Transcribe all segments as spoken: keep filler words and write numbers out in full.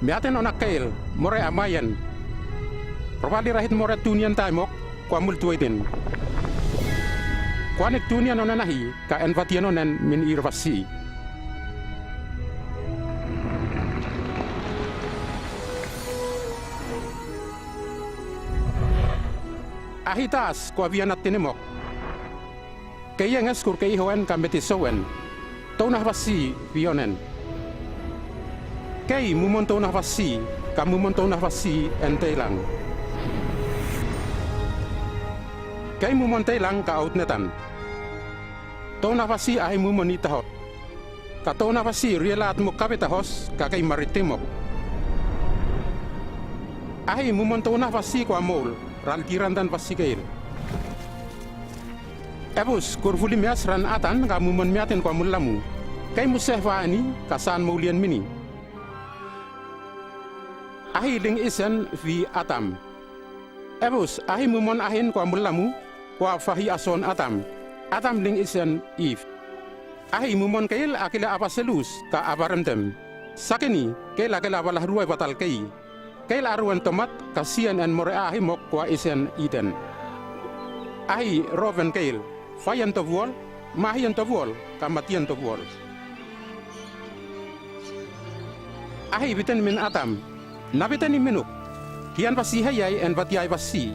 Miaten onak keel, more a mayan. Robali rahit more tunian taimok, kua multuetin. Kua nik tunian onen ahi, ka envatian onen min ir vasi. Ahi taas, kua vian at tinimok. Kei enges kur keihoen ka metisouen. Tou nahvasi vionen. Kei mumon tou nahvasi, ka mumon tou nahvasi en teilang. Kei mumon teilang ka autnetan. Tou nahvasi ahi mumon i tahot. Ka tou nahvasi rielaat mukkabe tahos, ka kei maritimok. Ahi mumon tou nahvasi kua moul, ral tirandan vasi keel. Ebus, kur vulimeas ran Atam ka mumon miaten kua mulamu. Kei musehva ani, ka san moulian mini. Ahi ling isen vi Atam. Ebus, ahi mumon ahin kua mulamu, kua vahi ason Atam. Atam ling isen Eve. Ahi mumon keel a kila aba selus, ka aba remdem. Sakeni, keel a kila aba lahruai vatal kei. Keel a ruen tomat, ka sien en more a ahimok kua isen Eden. Ahi roven keel, vaien tovuol, mahien tovuol, ka matien tovuol. Ahi biten min Atam, na biten i minuk, kian vasi heiai en vatiai vasi,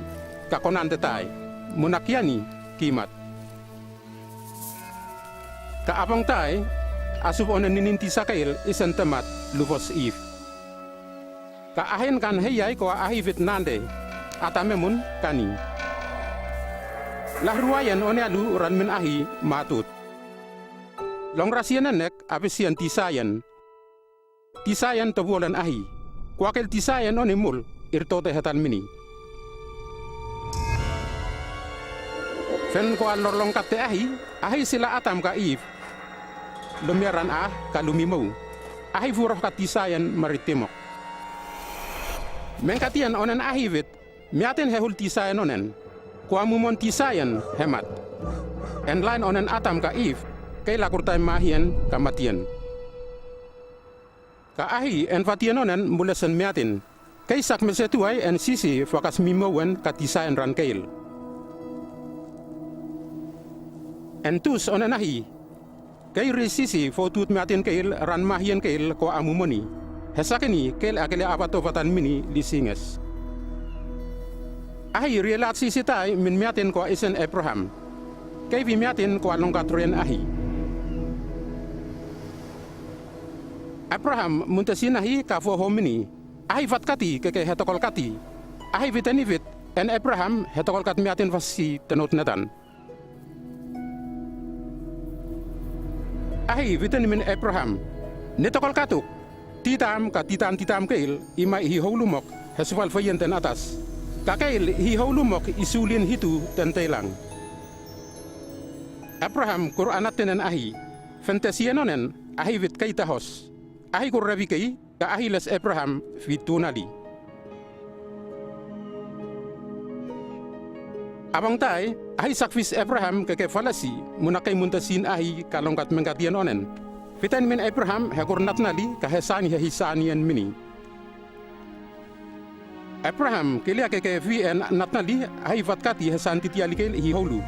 ka konan detai, muna kiani, kimat. Ka abong tai, a sub onen ninin tisa keel, isen temat, luvos Eve. Ka ahin kan heiai kua ahi vit nande, Atam emun kani. Lahruaien one alu ran min ahi matut. Long rasien en nek, a besien tisaien. Tisaien tovuolen ahi. Kua keel tisaien one mul, ir tote hetan mini. Fen kua lorlong katte ahi, ahi sila Atam ka Eve. Lumia ran ah, ka lumimou. Ahi vuroh ka tisaien maritimok. Mengkatien onen ahi vit, miaten hehul tisaien onen. Kua mumon tisaien hemat. En lain onen Atam ka Eve, kei la kurtai mahien ka matien. Ka ahi envatien onen mulesen miaten. Kei sakmese tuai en sisi vakas mimouen ka tisaien ran keel. En tus onen ahi. Kei risisi votut miaten keel ran mahien keel kua amumoni. He sakeni keel a kele abato vatan mini lisinges. Ahi rielat sisi tai min miaten kua isen Abraham. Kei vi miaten kua longkat ren ahi. Abraham muntesin ahi ka voho mini. Ahi vatkati keke hetokolkati. Ahi viten i vit en Abraham hetokolkat miaten vasi tenotnetan. Ahi viten i min Abraham. Netokolkatuk. Titam ka titan titam keel i mai hihoulumok he suval veienten atas. Ka keel hihoulumok i sulien hitu ten teilang. Abraham kur anatinen ahi. Fentesien onen ahi vit kei tahos. Ahi kur revi kei ka ahi les Abraham vi tunali. Abang tai ahi sakvis Abraham keke falasi muna kei muntesin ahi ka longkat mengkatien onen. Viten min Abraham he kur natnali ka he sani he hisanien mini. Abraham kelia keke vi en natnali ahi vatkati he san titiali keel hihoulu.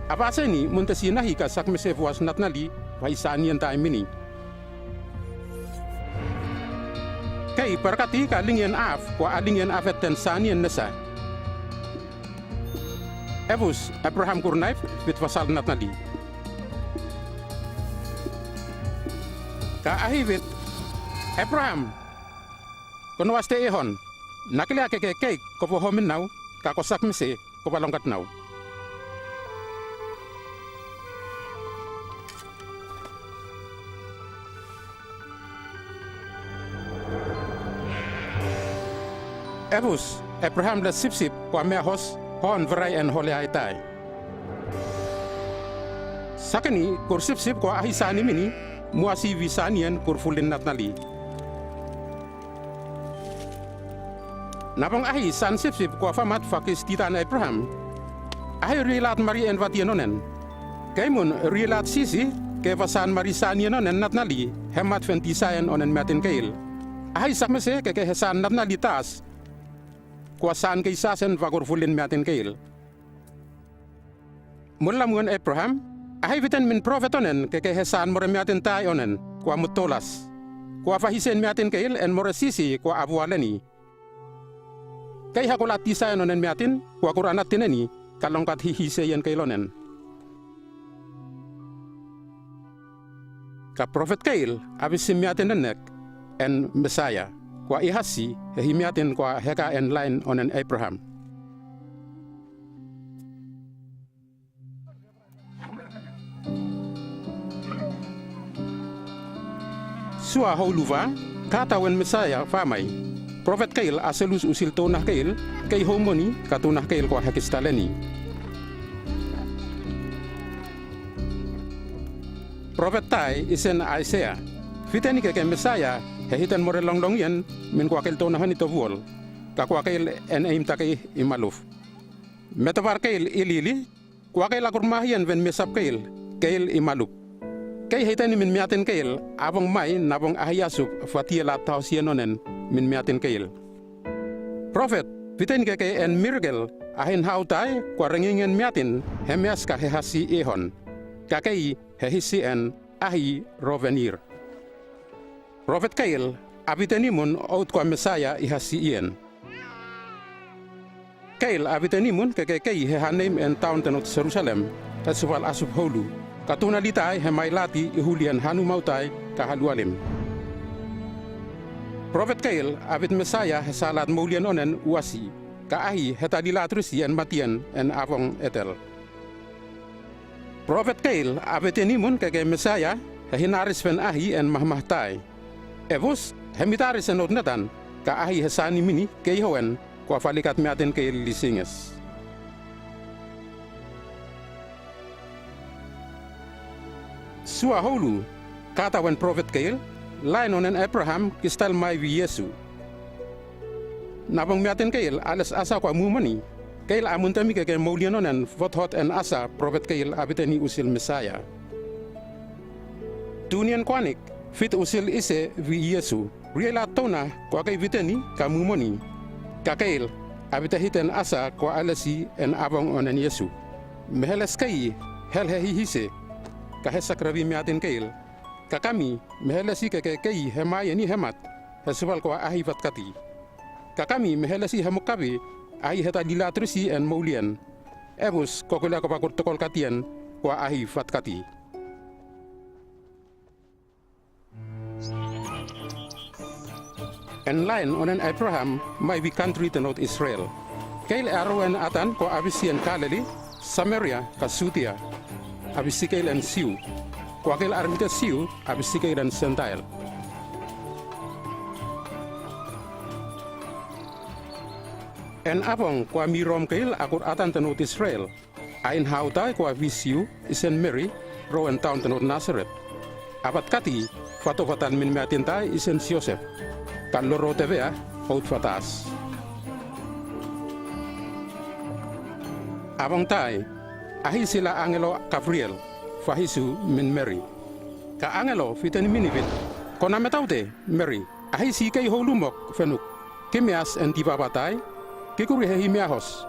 Abaseni muntesin ahi ka sakmese vuas natnali vahi sanien tai mini. Kei parakati ka lingien af kua alingien afet ten sanien nesa. Ebus Abraham kur naip vit vasal natnali. Ka ahi vit Abraham, ko noaste ihon. Na kelia keke kei ko voho min nau ka ko sakmese ko valongkat nau. Ebus Abraham les sipsip kua meahos hon verai en holeai tai. Sakeni kur sipsip kua ahi sani mini muasi vi sanien kur fulin natnali. Nabong ahi san sipsip kua famat fakis titan Abraham. Ahi rielat mari envatien onen. Kei mun rielat sisi ke vasan mari sanien onen natnali hemat fentisaien onen miaten keel. Ahi sakmese ke ke he san natnali taas, kwa san kei sasen vakur fulin miatin keil. Mula mwin Abraham, ahi fiten min profet onen ke ke he san more miatin tai onen, kwa mutolas. Kwa fahisen miatin keil en more sisi kwa abualen i. Kei ha kula tisayan onen miatin, kwa kura natinen i, ka longkat hihiseyan keil onen. Ka profet keil a bisi miatin ennek en Mesaya, kwa ihasi he hi miatin kwa heka en lain onen Abraham. Sua hulu va, katawan Mesaya va mai. Profet keil a selus usil tonah keil, kei houmoni ka tonah keil kwa hekistalen i. Profet tai isen Aisea. Fiten i ke ke Mesaya, he hiten more longlong ian, min kwa keil tonahan i tovuol. Ka kwa keil en eimtakei i maluf. Metovar keil ilili, kwa keil a kurmahian ven mesap keil, keil i malup. Kei heiten i min miatin keil, a vong mai na vong ahi asup, fatiel a taosian onen, min miatin keil. Profet, fiten i ke ke en mirakel, ahin hau tai, kwa rengingen miatin, he meas ka he hasi ihon. Ka kei, he hisi en, ahi rovenir. Profet keil, a fiten i mun, out kwa Mesaya i hasi ian. Keil a fiten i mun ke ke kei he haneim en taun tenot Jerusalem, he suval asup hulu. Ka tuna litai he mailati i hulien hanu mautai ka halualim. Profet keil a fit Mesaya he salat moulian onen uasi, ka ahi he talilat risi en matian en avong Etel. Profet keil a fiten i mun ke ke Mesaya, he hinaris fen ahi en mahmahtai. Ebus, he mitaris en ot netan, ka ahi he sani mini, kei hoen, kwa falikat miatin keil lisinges. Sua hulu, katawan profet keil, lain onen Abraham, kistal mai vi Yesu. Na vong miatin keil, ales asa kwa mumoni, keil a munta mi ke ke moulian onen, vothot en asa, profet keil a fiten i usil Mesaya. Tunien kwanik, fit usil ise vi Yesu. Riel a tona, kwa kei fiten i, ka mumoni. Ka keil, a fite hiten asa, kwa alesi, en avong onen Yesu. Meheles kei, hel he hihise, ka he sakravi miatin keil. Ka kami, meheles i ke ke kei, he mai en i hemat, he suval kwa ahi fatkat i. Ka kami, meheles i he mukavi, ahi he talilat risi en moulian. Ebus, kokula ko pakur tokolkat ian, kwa ahi fatkat i. En lain onen Abraham, mai vi kantri tenot Israel. Keil a rou en atan kwa a fisi en Kalili, Sameria, ka Sutia. A fisi keil en Siu. Kwa keil armite Siu, a fisi keil en Sentail. En avong kwa mi Rom keil a kur atan tenot Israel. Ain hau tai kwa fisi u, isen Meri, rou en taun tenot Nasaret. A fatkat i, fato fatal min miatin tai isen Siosep. Ka loro tevea, out fatas. Avong tai, ahi sila angelo Gabriel, fahisu min Meri. Ka angelo, fiten i mini fit, ko na metaute, Meri. Ahi si kei houlumok fenuk, kimeas en tivava tai, kikuri he hi miahos,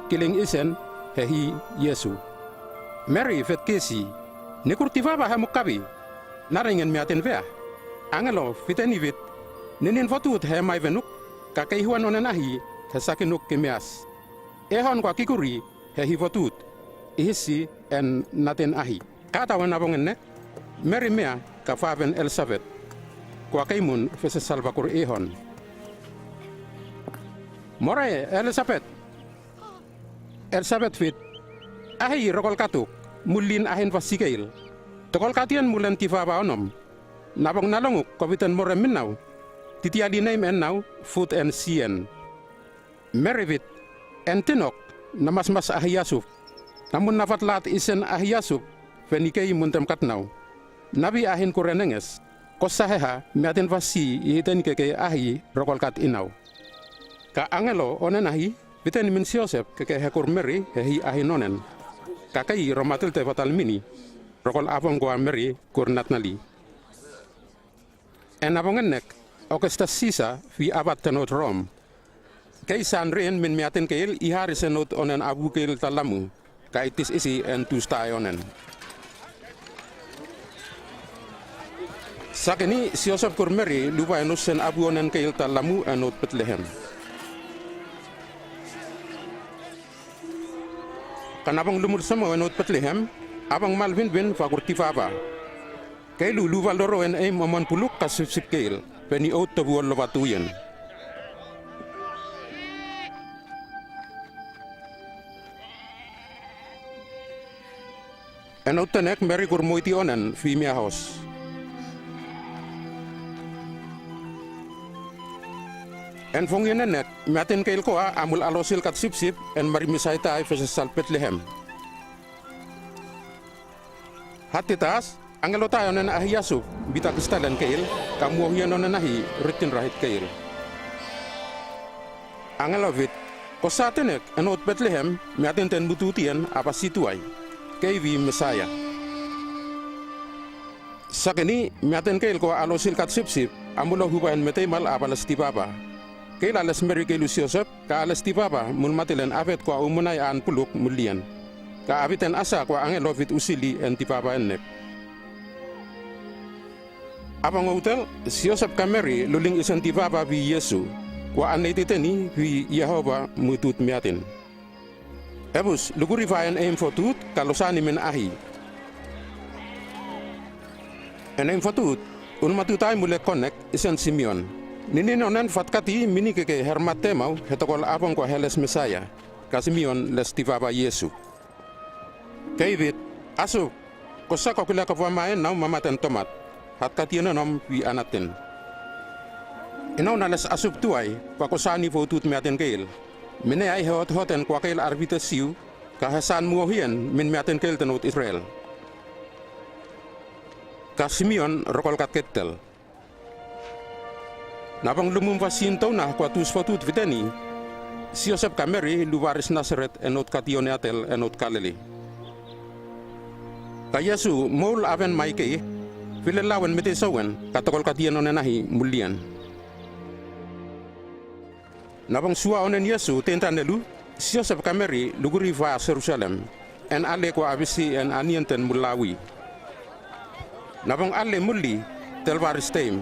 kiling isen he hi Yesu. Meri fetkesi, nikur tivava he mukavi, na ring en miatin vea. Angelo fiten i fit, ninin votut he mai fenuk, ka keihuan onen ahi, he sakinuk kimeas. Ehon kwa kikuri, he hi votut, ihisi en natin ahi. Katawan avong ennek, Meri mea ka faven Elisabet. Kwa kei mun fesesal vakur ihon. More Elisabet. Elisabet fit, ahi rokol katuk, mulin ahin vasikeil. Tokol katian mulen tivava onom. Na vong nalonguk ko fiten more minau. Titiali neim en nau, fut en sien. Meri fit, en tinok, na masmas ahi asup. Na mun na fatlat isen ahi asup, fenikei muntem katnau. Navi ahin kurenenges, kosa heha, miatin vasi, ihiten ke ke ahi, rokol kat inau. Ka angelo, onen ahi, fiten i min Siosep, ke ke he kur Meri, he hi ahi nonen. Ka kei romatil te fatal mini, rokol avong kwa Meri, kur natnali. En avong ennek, Okestas Sisa, fi abat tenot Rom. Kei san ren min miaten keil i haris en not onen abu keil talamu, ka i tisisi en tustai onen. Sakeni, si Josep kur Meri lupa en osen abu onen keil talamu en not Betlehem. Ka nabong lumur semau en not Betlehem, abong malwinwin fa kur tibaba. Kei lu lupa loro en eim omon puluk ka sipsip keil, peni out tobu ol lopa tuyen. En out tenek Meri kur moiti onen fi miahos. En fongin enek, miaten keil koa a mul alosil kat sipsip en mari Mesia tai fesesal Betlehem. Hati taas, angelo tai onen ahi a sub, bita kistal en keil, ka muohien onen ahi, ritin rahit keil. Angelo vit, ko sa tenek, en not Betlehem, miaten ten mututien, a basi tuai. Kei wi Mesia. Sakeni, miaten keil koa alosil kat sipsip, a mul ohuba en meteimal a pales tibaba. Keil a les Meri keilu si Josep, ka a les tibaba, mul matel en abet koa umunai an puluk mulian. Ka abit en asa koa angelo vit usili en tibaba enek. Abong outel, si Josep ka Meri luling isen tibaba wi Iesu, koa aneiti teni wi Jehova mutut miaten. Ebus, lukuri fa en eim fotut, ka losani min ahi. En eim fotut, un matutai mule konek, isen Simeon. Ninin onen fatkati minike ke hermat temau, hetokol abong koa heles Mesia. Ka Simeon les tibaba Iesu. Kei vit, a sub, ko sa ko kila kapwa maen nau mamaten tomat. Hatkati en onom wi anaten. Inau na les a sub tuai, koa ko sani fotut miaten keil. Mine ai hehothoten koa keil arbite siu, ka hesan muohien min miaten keil tenot Israel. Ka Simeon rokol kat kettel. Nabong lumum fa sin touna koa tus fotut viteni, si Josep ka Meri luparis Nasaret en not kati one atel en not Kaleli. Ka Iesu moul aven mai kei, filelawen mete sowen, ka tokol kati en one nahi mulian. Nabong sua onen Iesu teinta ne lu, si Josep ka Meri lukuri fa Jerusalem, en ale koa abisi en anien ten mulawi. Nabong ale muli, tel paris teim,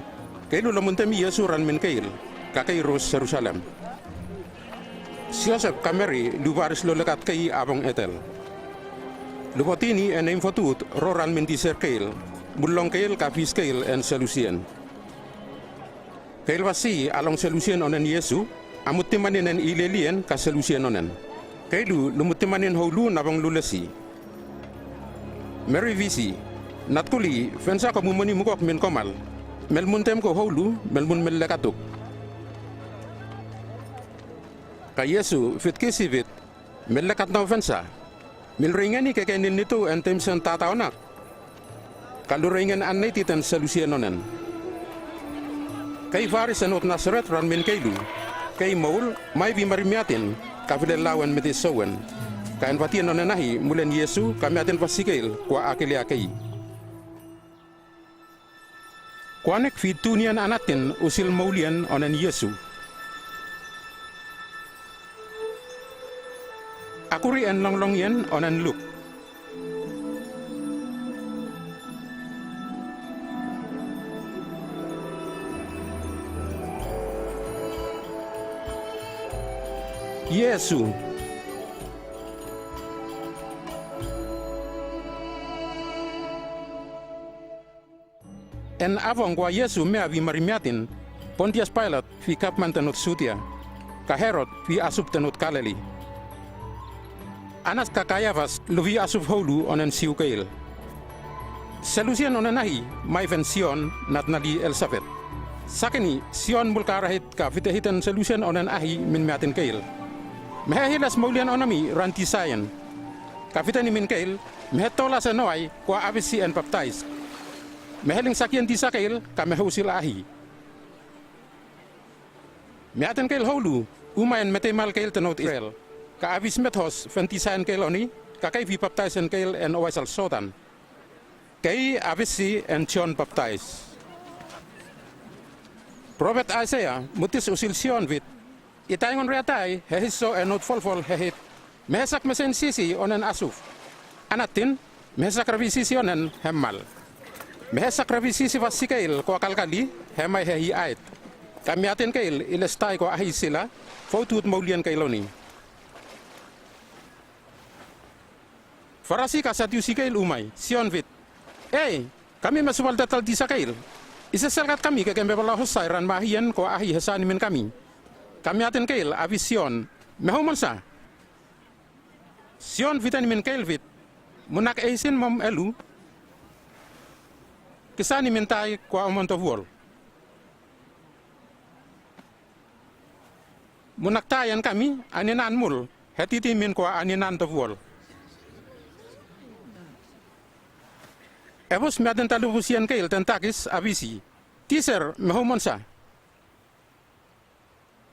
kei lu lomuntem Iesu ranmin keil, ka kei ros Jerusalem. Si Josep ka Meri luparis lolekat kei abong etel. Lupotini en eim fotut ro ranmin tiser keil, mullong keil ka fis keil en selusien. Keil fasi along selusien onen Iesu, a mutimanin en ilelien ka selusien onen. Kei lu lumutimanin houlu nabong lulesi. Meri visi, natkuli, fensa ko mumoni mukok min komal. Melmuntem ko houlu, melmun melekat uk. Ka Iesu fitkisi vit, melekat nau fensa. Milreingen i keke ninitu en teimsen tataonak. Ka lureingen aneiti ten selusien onen. Kei paris en not Nasaret ranmin kei lu. Kei moul, mai wi marimiatin, ka filelawen mete sowen. Ka en fatien onen ahi, mulen Iesu, ka miatin fasi keil, koa akilea kei. Koanek fi tunien anatin usil moulien onen Iesu. Akuri en longlongien onen Luk. Iesu. En avong koa Iesu mea wi marimiatin, Pontius Pilate fi kapman tenot Judia, ka Herod fi asup tenot Kaleli. Anas ka Kaiafas lufi asup houlu onen Jiu keil. Selusien onen ahi, mai fen Sion, natnali Elsapet. Sakeni, Sion mul karahit ka fitehiten selusien onen ahi min miatin keil. Mehe hiles moulien onemi ran tisaen. Ka fiteni min keil, mehe tolas en oai, koa avisi en paptais. Mehe lingsakien tisa keil, ka mehe usil ahi. Miaten keil houlu, umai en meteimal keil tenot Israel. Ka avis methos, fen tisaen keil oni, ka kei fi paptaisen keil en owaisal Sotan. Kei avisi en Jon Paptais. Propet Aisea mutis usil Sion vit, I taingon reatai he hisso e notfolfol he hit, Mehesak mesein sisi onen asuf. Anatin, mehesak ravisisi onen hemmal. Mehesak ravisisi vasikail koa kalkali, hemai he hi-ait. Ka miatin kail i lestai koa ahi sila, foutut moulien kail oni. Farasi ka Satiusi kail umai, Sion vit, Ei, kami me subal tatal disa kail. Isesel kat kami keke me bala hosai ran mahien koa ahi he sani min kami. Ka miatin kail a vis Sion, Mehou mon sa? Sion viteni min kail vit, Munak eisin mom elu, kisani min tai koa omon to vuol. Munak tai en kami, aninan mul, he titi min koa aninan to vuol. Ebus miatin talubusien kail ten takis a visi, Tiser, mehou mon sa?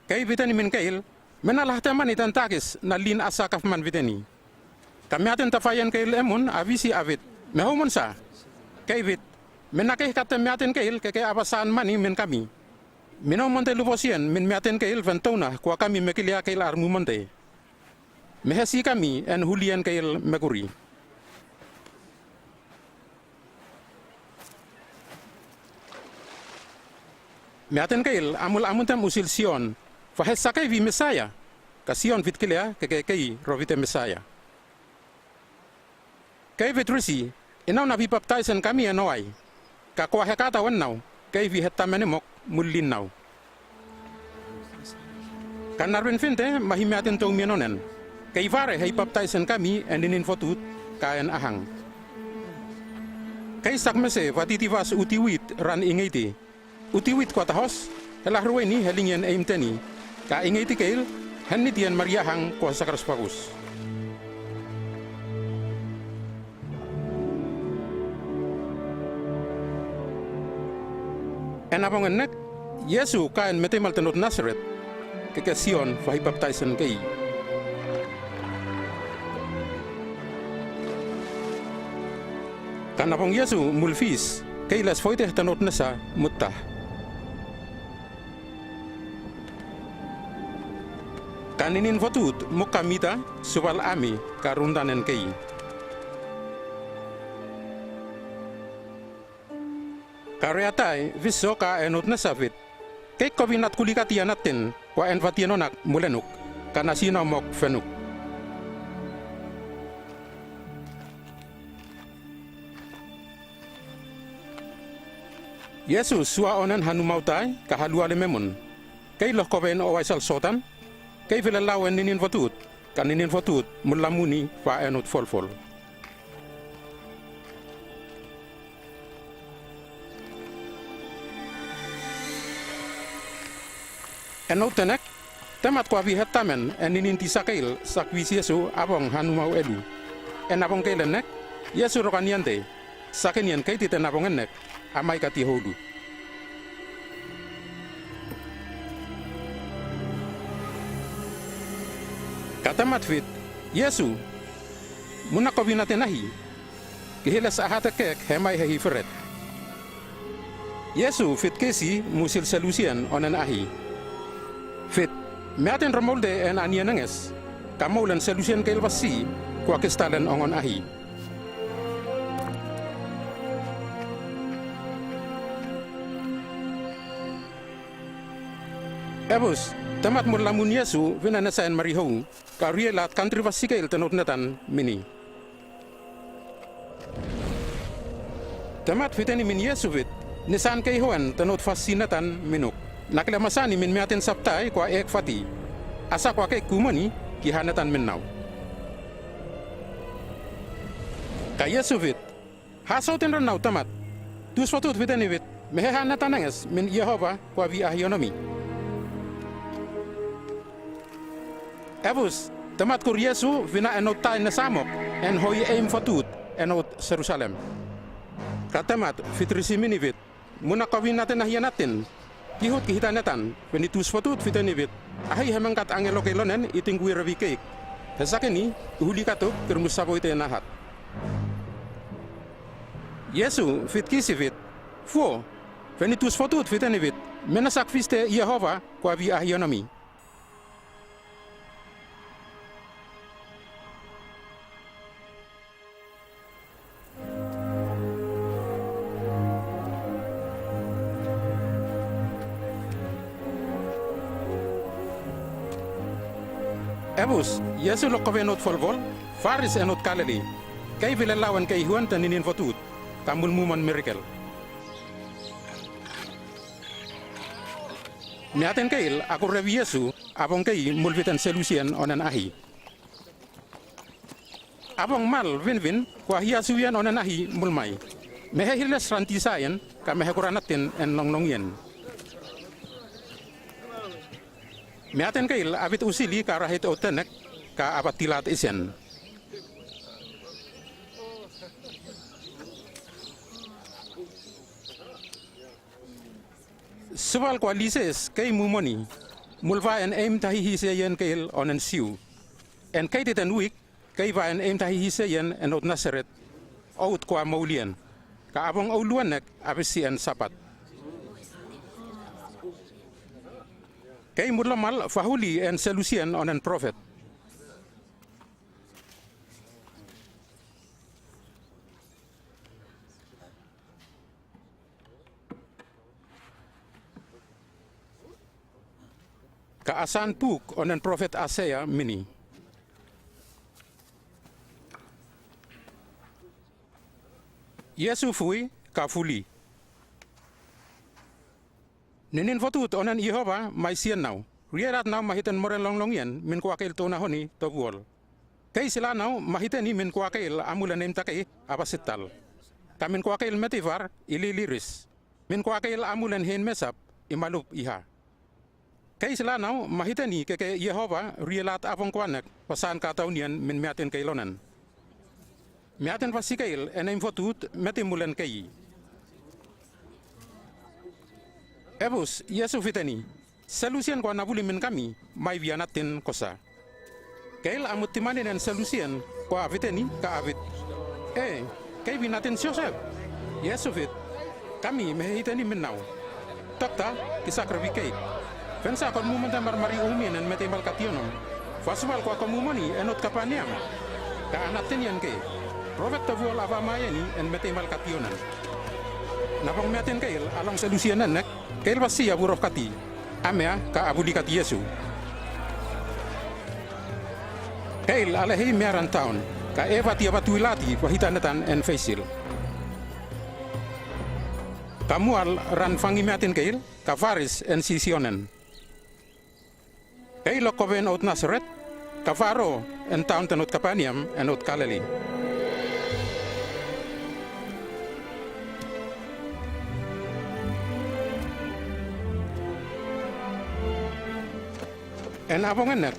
Kei viteni min kail, Menalahte mani ten takis na lin asa kafman viteni. Ka miatin tafaien kail emun a visi a vit, Mehou mon sa? Kei vit, Menakihkat te miatin kail keke a basaan mani min kami. Minau monte lubosien min miatin kail ven touna koa kami me kilia kail armu monte. Mehesi kami en hulien kail mekuri. Miatin kail a mul amuntem usil Sion, Vahesa kei vi Mesaia? Ka Sion vit kilia keke kei rovite Mesaia. Kei vit risi, Inau na vipaptaisen kami en owai, ka koa he katawen nau, kei vi hettamen mok mul linnau. Ka narvin finte ma hi miatin toumien onen, kei vare he ipaptaisen kami en inin votut ka en ahang. Kei sak mese vatitivas utiwit ran ingeiti, utiwit koa tahos, he lahrueni he lingien eimteni, ka ingeiti kail, hen nitien mariahang koa sakar spakus. En abong en nek, Iesu ka en metemal tenot Nasaret, keke Sion vahipaptaisen kei. Kan abong Iesu mul fis, kei les foite tenot nesa mutta. Kan inin votut mukka mita, subal ami ka rundanen kei. Ka reatai viso ka enot nesa vit, Kei kovin at kulikati anatin koa en vatien onak mulenuk, ka na sinau mok fenuk. Iesu sua onen hanumau tai ka halualem emun, Kei lohkove en owaisal sotan? Kei vilalau en ninin votut, ka ninin votut mula muni va enot folfol. Enot te nek, temat koa vi hettamen en ninin tisakail sak vis Iesu abong hanumau elu. En abong kail en nek, Iesu rokan iante, sakeni en keiti ten abong en nek, amai ka tihoulu. Ka temat vit, Iesu, muna kovin atin ahi, kihiles ahate kek hemai he hi feret. Iesu vit kesi musil selusien onen ahi, vit, Miatin romoul de en anien enges, ka moul en selusien kail vasi koa kistalen ongon ahi. Ebus, temat mula mun Iesu vinanesaen marihou, ka riel at kantri vasi kail tenot netan mini. Temat viteni min Iesu vit, Nisan kei hoen tenot vasi netan minuk. Nakila masani min miatin saptai koa ek vati, a sa koa kei kumoni ki hanetan min nau. Ka Iesu vit, Hasoutin ron nau temat. Tus votut viteni vit, Mehe hanetan enges min Iehova koa vi ahio nomi. Ebus, temat kur Iesu vina enot tai nesa mok en hoi eim votut enot Serusalem. Ka temat vit risi mini vit, Muna kovin atin ahi anatin, kihut ki hita netan, veni tus votut viteni vit, Ahi he mengkat angelo kail onen i tingkui revi keik, he sakeni i huli katuk kirmus savoite en ahat. Iesu vit kisi vit, Fuo, veni tus votut viteni vit, Menasak fis te Jehova, kwa wi ahionomi. Ebus, Iesu lokkobe en ot volvol, faris en ot Kaleli. Kei vilelawen kei huan te ninin votut, ka mul mumon mirikel. Miaten keil a kurrebi Iesu, a bong kei mul witen selusien onen ahi. A bong mal winwin, kwa hia suyen onen ahi mul mai. Me he hiles ran tisayen, ka me he kura natin en longlongien. Miaten keil a wit usili ka rahit otenek, ka a batilat isen. Subal kwa lises kei mumoni, mul wa en eim tahihiseien keil onen Siu. En keititen wik, kei wa en eim tahihiseien en ot Nasaret, ot kwa moulien. Ka a bong ouluanek a wisi en Sapat. Kei mul lomal fahuli en selusien onen profet. Ka a san puk onen profet Aisea mini. Iesu fui, ka fuli. Ninin votut onen Jehova mai sien nau. Rielat nau mahiten moren longlongien, min kwa keil tonahoni, tobuol. Kei sila nau mahiteni min kwa keil a mul en eim takei, a basital. Ka min kwa keil metivar, ililiris. Min kwa keil a mul en hein mesap, imalup iha. Kei sila nau mahiteni keke Jehova rielat a bong kwanek, wa san kataunien min miaten keil onen. Miaten wa si keil en eim votut, meti mul en kei. Ebus, Iesu fiteni. Selusien kwa nabuli min kami, mai wia natin kosa. Keil a mutimanin en selusien, kwa a fiteni, ka a wit. E, kei wi natin Josep? Iesu fit. Kami, me he hiteni min nau. Tokta, kisakra wi kei. Wen sa kon mumon te marmari umin en meteimal kationom. Wa subal kwa ko mumoni, en ot Kapaneam. Ka a natin ian kei. Profet tobuol a wa maieni, en meteimal kationan. Na bong miaten keil, a long selusien ennek, keil wa si a wuro kati. A mea, ka a buli kati Iesu. Keil a lehi mea ran taun, ka e wa tia wa tuilati, wa hita netan en feisil. Ka mual ran fangi miaten keil, ka faris en sisionen. Kei lokkobe en ot Nasaret, ka faro en taun ten ot Kapaneam, en ot Kaleli. En a bong ennek,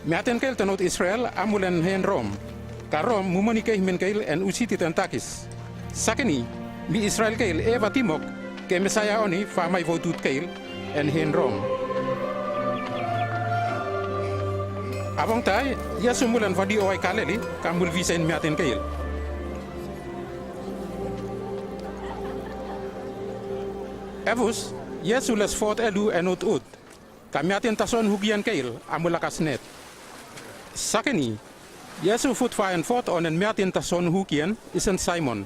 miaten keil ten ot Israel a mul en hein Rom. Ka Rom mumoni kei min keil en usiti ten takis. Sakeni, mi Israel keil e wa timok, ke Mesaia oni wa mai votut keil, en hein Rom. A bong tai, Iesu mul en wadi oai Kaleli, ka mul wisen miaten keil. Ebus, Iesu les fot elu en ot ut. Ka miaten tason hukien keil, a mul a kasnet. Sakeni, Iesu fut wa en fot onen miaten tason hukien, isen Saimon.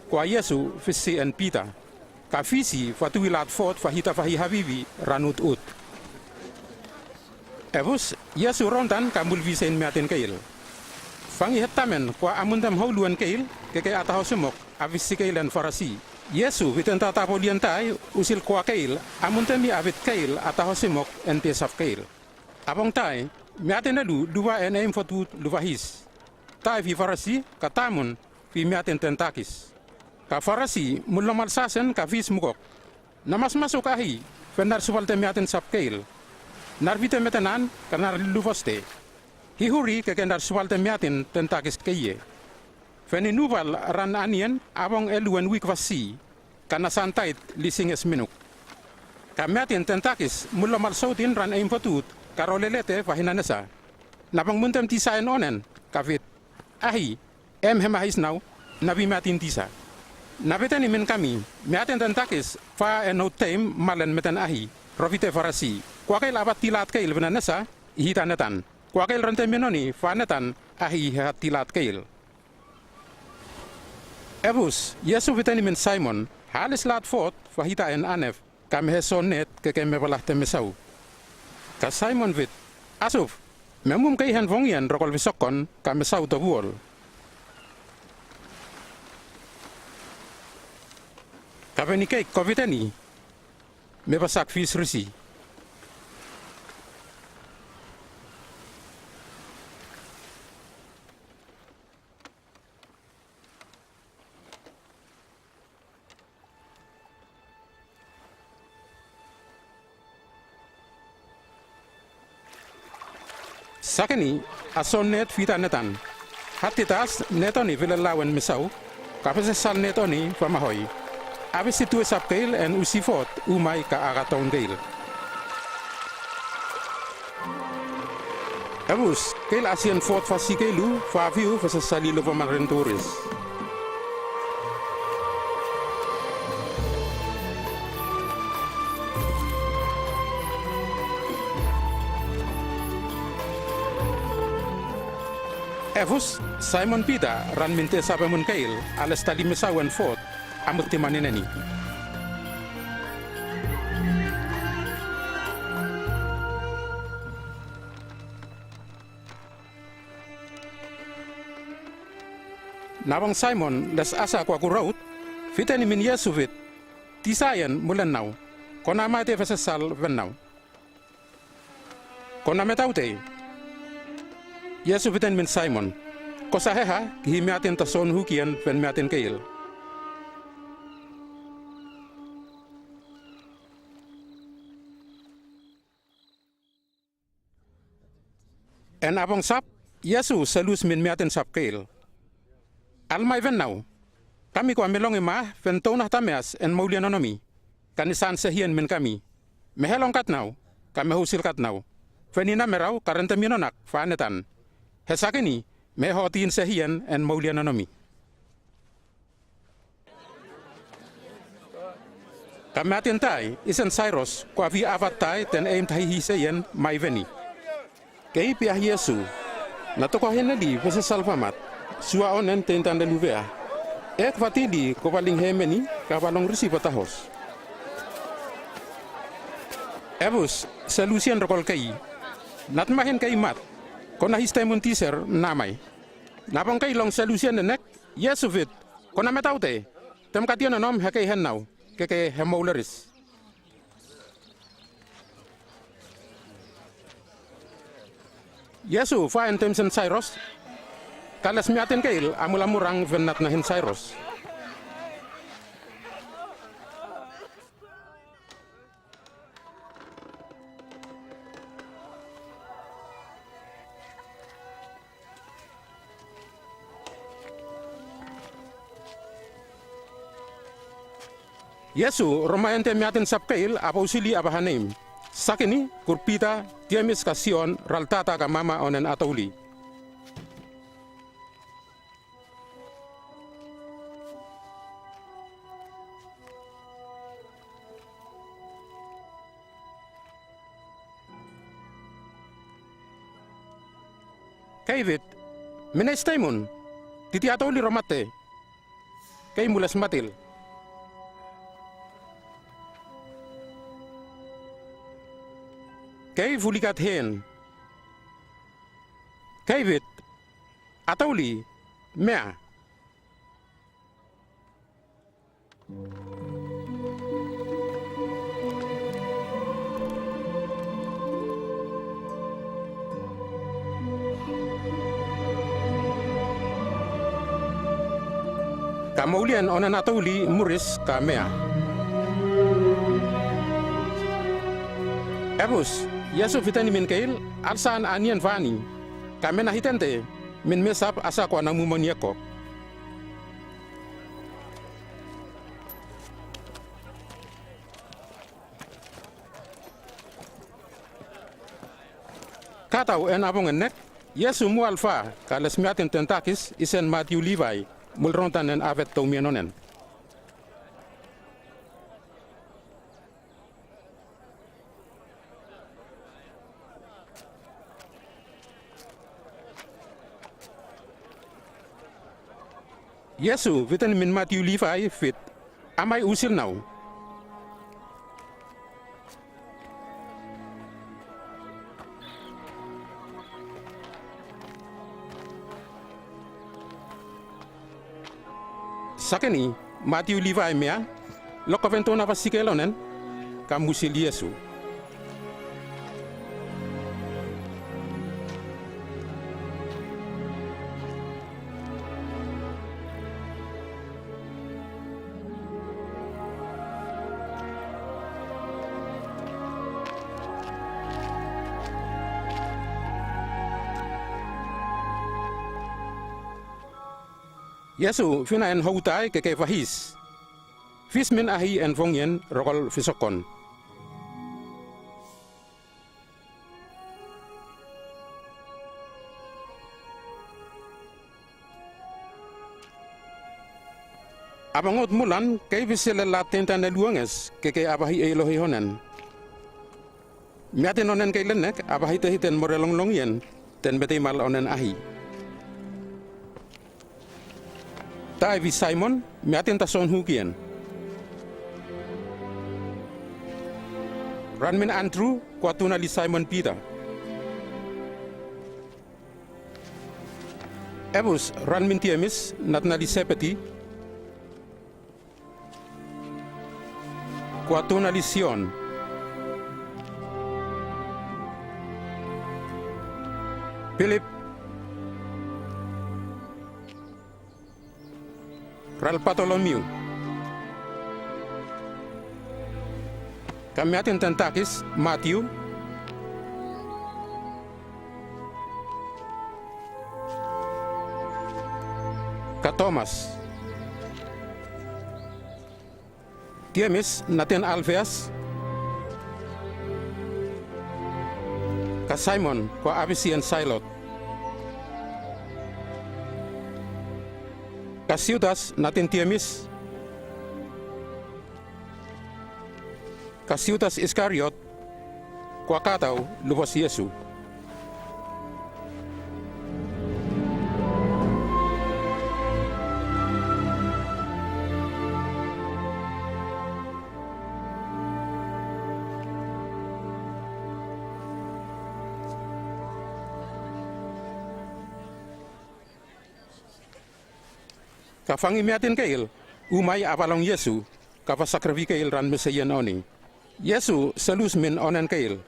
Kwa Iesu, fisi en Pita. Ka fisi, wa tuilat fot, wa hita wa hi hawiwi, ran ot ut. Ebus, Iesu rontan, ka mul wisen miaten keil. Fangi hetamen, kwa amuntem houluen keil, keke a tahosimok, a wisi keil en Farasi. Iesu, witen tatabolien tai, usil kwa keil, amuntem i a wit keil, a tahosimok, en te sap keil. A bong tai, miaten elu, luwa en eim votut, luwahis. Tai wi Farasi, ka tamon, wi miaten ten takis. Ka Farasi, mul lomal sasen, ka wis mukok. Na masmasuk ahi, wen nar subal te miaten sap keil. Nar wite metenan, ka nar luwos te. Hihuri keke nar subal te miaten ten takis keie. Wen inubal ran anien, a bong elu en wik wa si, ka na san tait lisinges minuk. Ka miaten ten takis, mul lomal soutin ran eim votut, ka rolele te wa hinanesa. Na bong muntem tisaen onen, ka wit. Ahi, em hemahis nau, na wi miaten tisa. Na veteni min kami, me aten ten takis fa en ou teim malen meten ahi, rovite Farasi. Kua keil abat tilat keil vena nesa, ihita netan. Kua keil rente minoni fa netan, ahi iha tilat keil. Evus, Iesu veteni min Saimon, ha ales lat fot, fa hita en anef, ka me he son net, keke me bala te mesau. Ka Saimon vit, asuf, me mum kei hen vongien rokol visokkon, ka mesau tovuol. Ka veni kei ko veteni, me basak fis risi. Sakeni, a son net fita netan. Hatitas, net oni vilelawen mesau, ka fesesal net oni famahoi. Abe situe sap keil en usi fot, umai ka aga toun keil. Evus, keil asien fot fasi keilu, fa viu fesesali luvaman ren turis. Evus, Saimon Pita, ran min te sap emun keil, ales tali mesau en fot, a multiman ineni. Na bong Saimon, les asa kua kuraut, veteni min Iesu vit, tisaien, mulen nau, ko na mai te fesesal ven nau. Ko na metaute. Iesu veteni min Saimon, ko saheha, kihi meaten ta son hukien, ven meaten keil. En a bong sap, Iesu selus min meaten sap keil. Almai ven nau, kami kua melongi ma, ven tounah tameas, en moulian onomi, ka ni san sehien min kami. Me he long kat nau, ka me housil kat nau. Ven ina merau, ka rente minonak, fa netan. He sakeni, me he hotin sehien, en moulian onomi. Ka meaten tai, isen Sairos, kua vi avat tai, ten eim tahihi seien, mai veni. Kei pia Iesu. Na toko heneli, fesesal vamat. Sua onen teintan leluvea. Ek vatili, ko valing hemeni, ka valong risi vatahos. Evus, selusien rokol kei. Natmahen kei mat. Ko na his taimun tiser, namai. Na bong kei long selusien nenek, Iesu vit. Ko na metaute, tem katien onom he kei hen nau, keke he mouleris. Iesu fa en tem sen Sairos, ka les meaten keil a mulamurang ven natnahen Sairos. Iesu, romaen te meaten sap keil, a bousili a baha neim. Sakeni, kur Pita, Jemis ka Sion, raltata ka mama onen a touli. Kei vit, mina ais taimun, titi a touli romate. Kei mules matil. Kei vuli kat hen. Kei vit, a touli, mea. Ka moulian onen a touli muris ka mea. Evus, Iesu viteni min keil, alsan a nien vani. Ka mena hitente, min mesap a sa kua na mumon iekok. Katau en a bong en nek, Iesu mu alfa, ka les meaten ten takis, isen Matiu Livai, mulrontan en avet tou mien onen. Yesu, fiteni min Matiu Lipai, fit, Amai, usil nau. Sakeni, Matiu Lipai mea, lokkopen tona pasikel onen, ka musil Yesu. Yesu, fina en houtai ke ke vahis. Fis min ahi en vongien rokol fisokkon. Abangot mulan, kei visil e la tenta ne luanges, ke ke abahi e ilohi honen. Miatin onen kei lenek, abahitehiten morelonglongien, ten meteimal onen ahi. Tai vi Simon, miatin ta son hukien. Ranmin Andru, kua tuna li Simon Pita. Ebus, ranmin Tiemis, na tuna li Sepeti. Kua tuna li Sion. Pilip. Ral Patolomiu. Ka miatin ten takis, Matiu. Ka Tomas. Tiemis, na ten Alfeas. Ka Simon, kua abisi en Sailot. Ka Siutas, na ten Tiemis. Ka Siutas Iskariot, kua katau luvos Yesu. Ka fangi miatin keil, umai a balong Yesu, ka va sakrifi keil ran meseien oni. Yesu, selus min onen keil.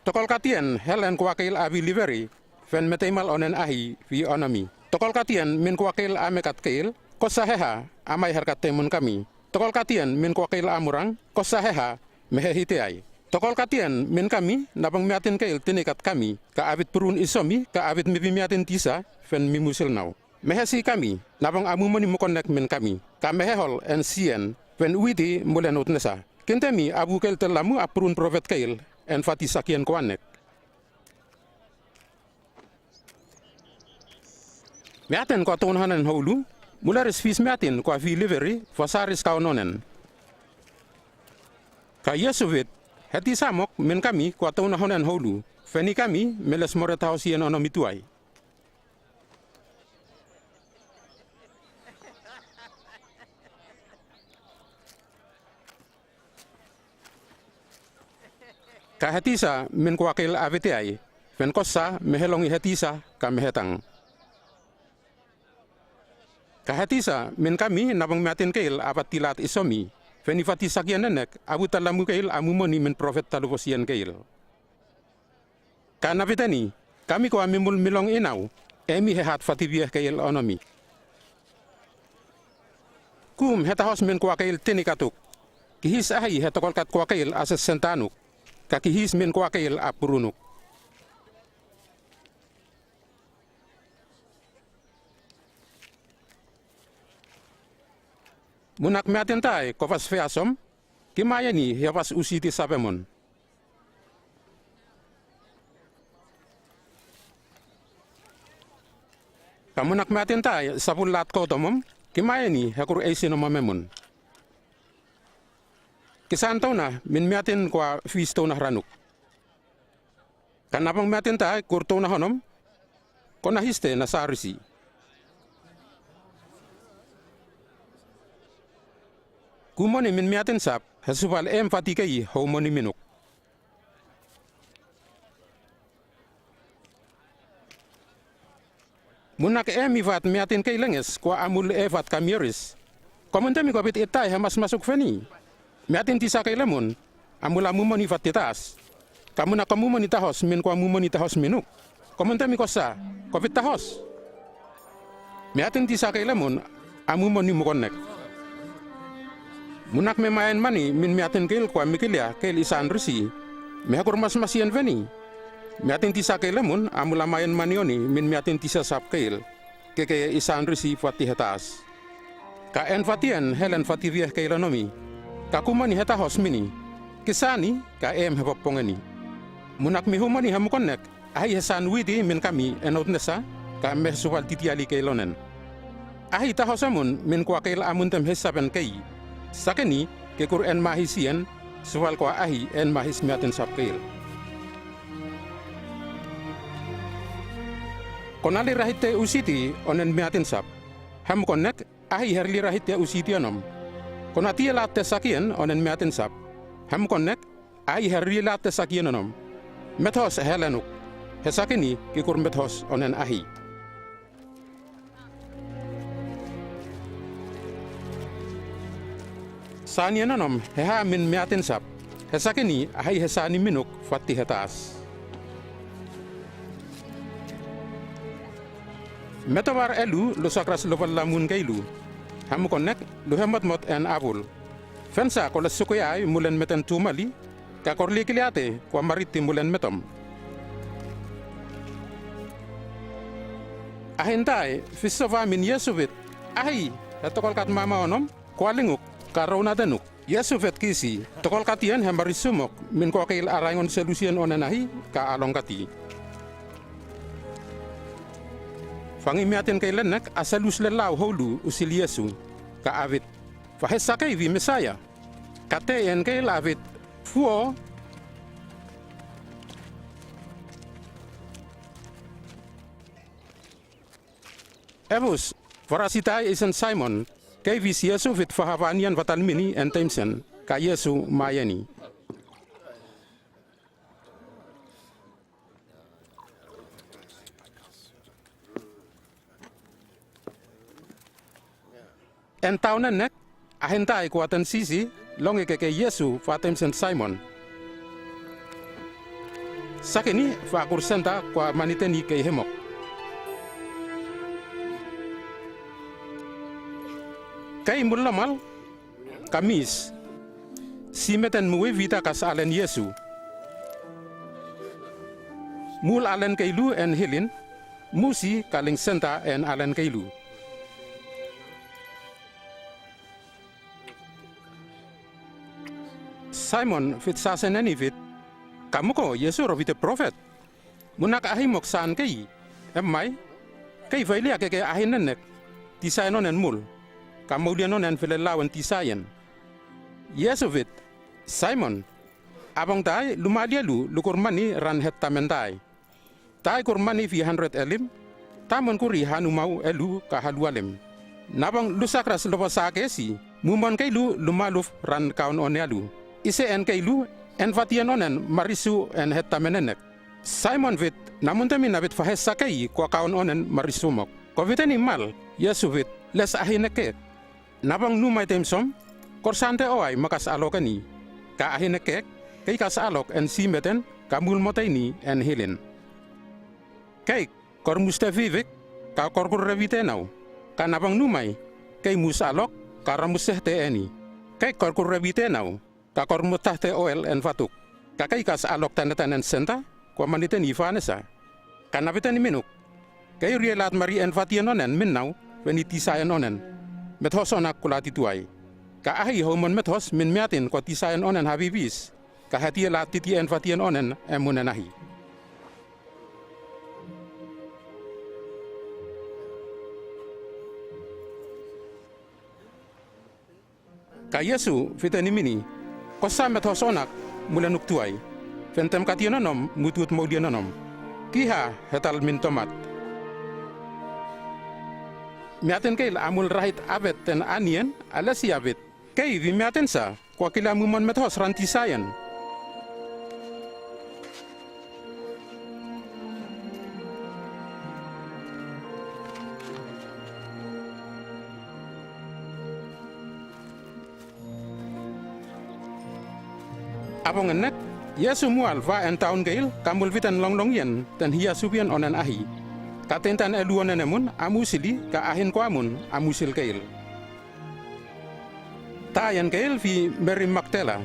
Tokol katien, hel en kua keil a viliveri, fen meteimal onen ahi, vi onomi. Tokol katien, min kua keil a mekat keil, kosa heha, amai herkat temon kami. Tokol katien, min kua keil a murang, kosa heha, mehe hitiai. Tokol katien, min kami, na bang miatin keil tinikat kami, ka avit purun isomi, ka avit mibi miatin tisa, fen mimusil nau. Mehe si kami, na bang amumoni mukonek min kami, ka mehe hol en sien, fen witi mulen utnesa. Kinte mi abu keil telamu a purun profet keil, en fati sakien kuanek. Miatin kua touna honen houlu, mula ris fis miatin kua viliveri, fosa ris kaon onen. Ka Yesu vit, heti samok, min kami kua touna honen houlu, feni kami, meles moret hau sien onomi tuai. Ka hetisa, min kua keil a vitiai, fen kosa, mehe longi hetisa, ka mehe tang. Ka hetisa, min kami, na bang miatin keil, a vatilat isomi, fen i fati sakien nenek, abu talamu keil, amumoni min profet taluvosien keil. Ka na viteni, kami kua mimul milong inau, e mi hehat fati vie keil onomi. Kum hetahos min kua keil tinikatuk. Kihis ahi he tokolkat kua keil a sesentanuk. Ka kihis min kua keil a purunuk. Munak miatin tai, kovas feasom, kimaia ni, he ovas usiti sapemon. Ka munak miatin tai, sapul lat kotomom, kimaia ni, he kur eisinomom emon. Kisan touna, min miatin kua fis touna ranuk. Ka na bang miatin tai, kur touna honom, kona histe na sarisi. Umoni min miatin sap, he subal em fati kei ho umoni minuk. Muna ke e mi fat miatin kei lenges, kwa a mul e fat kamioris. Ko munta mi ko bit itai he masmasuk feni. Miatin tisa kei lemon, a mul a mumoni fat titaas. Ka muna ko mumoni tahos, min kwa mumoni tahos minuk. Ko munta mi ko sa, ko bit tahos. Miatin tisa kei lemon, a mumoni mukonnek. Muna ke me mayan mani, min miatin keil kwa mikilia, keil isan risi. Me he kur masmasi en feni. Miatin tisa kei lemon, a mul a mayan mani oni, min miatin tisa sap keil. Ke kei isan risi fati he taas. Ka en fati en, helen fati fie keil enomi. Ka kumani he tahos mini. Kisani, ka em he popongeni. Muna ke mi humoni he mukonnek, ahi he san witi min kami en outnesa, ka me he subal titiali keil onen. Ahi tahos emon, min kwa keil a muntem he sapen kei. Sakeni, ke kur en mahis ien, subal kwa ahi en mahis miatin sap keil. Ko nali rahit te usiti onen miatin sap. He mukonnek, ahi he rili rahit te usiti onom. Ko natiela te sakien onen miatin sap. He mukonnek, ahi he rili la te sakien onom. Methos he lenuk. He sakeni ke kur methos onen ahi. Sanien onom, he ha min miatin sap. He sakeni, ahi he sani minuk, fati he taas. Metobar elu, lusakras lopal la mun keilu. He mukonnek, luhe motmot en apul. Fensa ko la sukuai mulen meten tumali, ka ko rili kilia te, kwa mariti mulen metom. Ahin tai, fisofa min Yesu fit, ahi, he tokol kat mama onom, kwa linguk, ka rouna tenuk. Yesu fat kisi, tokol katien he marisumok, min ko keil araingon selusien onen ahi, ka along kati. Fangi miatin keil ennek, a selus lelau hulu, usil Yesu, ka a fat. Fahesa kei fi Mesaia. Kate en keil a fat. Fuo. Ebus, Farasi tai isen Simon, kei fis Yesu fit fahafa nien fatal mini en temsen, ka Yesu mayeni. En taon ennek, ahin tai kwa ten sisi, longi ke kei Yesu fa temsen Simon. Sakeni fa kur senta kwa maniteni kei hemok. Kei mul lomal, ka mis. Simeten muwi fita kas alen Yesu. Mul alen keilu en hilin, musi kaling senta en alen keilu. Simon fit sasen eni fit, ka muko Yesu ro fite profet. Muna ka ahi mok san kei, emmai, kei failia ke ke ahi nennek, tisaen onen mul, ka moulian onen filelawen tisaen. Yesu fit, Simon, abong tai, lumali elu, lukur mani ran het tamen tai. Tai kur mani fi handret elim, tamon kuri hanumau elu ka halu alem. Nabong lusakras lopa sa kesi, mumon keilu lumaluf ran kaon one alu. Ise en keilu, en fatien onen marisu en het tamen ennek. Simon fit, namunta mi na fit fahesa kei kwa kaon onen marisumok. Ko fiteni mal, Yesu fit, les ahi nekkek. Nabong numai temsom, kor sante oai makas alok eni. Ka ahi nekkek, kei kas alok en simeten, ka mul moteini en hilin. Kei, kor mus te fifik, ka kor kurre fite nau. Ka nabong numai, kei mus alok, ka ramus sehte eni. Kei kor kurre fite nau, ka kor mota te oel en fatuk. Ka kei kas alok tanetanen senta, kwa maniteni fanesa. Ka na fiteni minuk. Kei rielat mari en fatien onen min nau, feni tisaen onen. Methos onak kula tituai. Ka ahi homon methos min miatin kwa tisaen onen hafifis. Ka heti elat titi en fatien onen emunen ahi. Ka Yesu fiteni mini, ko sa methos onak, mule nuk tuai. Fentem katien onom, mutut moulien onom. Kiha, hetal min tomat. Miatin keil a mul rahit avet ten anien, alesi avet. Kei, wi miaten sa, ko a kila mumuan metahos ran tisayan. Abong ennek, Yesu mual fa en taun keil, ka mulfiten longlongien, ten hiasubian onen ahi. Ka tentan eluonen emun, a musili, ka ahin ko amun, a musil keil. Tayan keil wi Meri Maktela,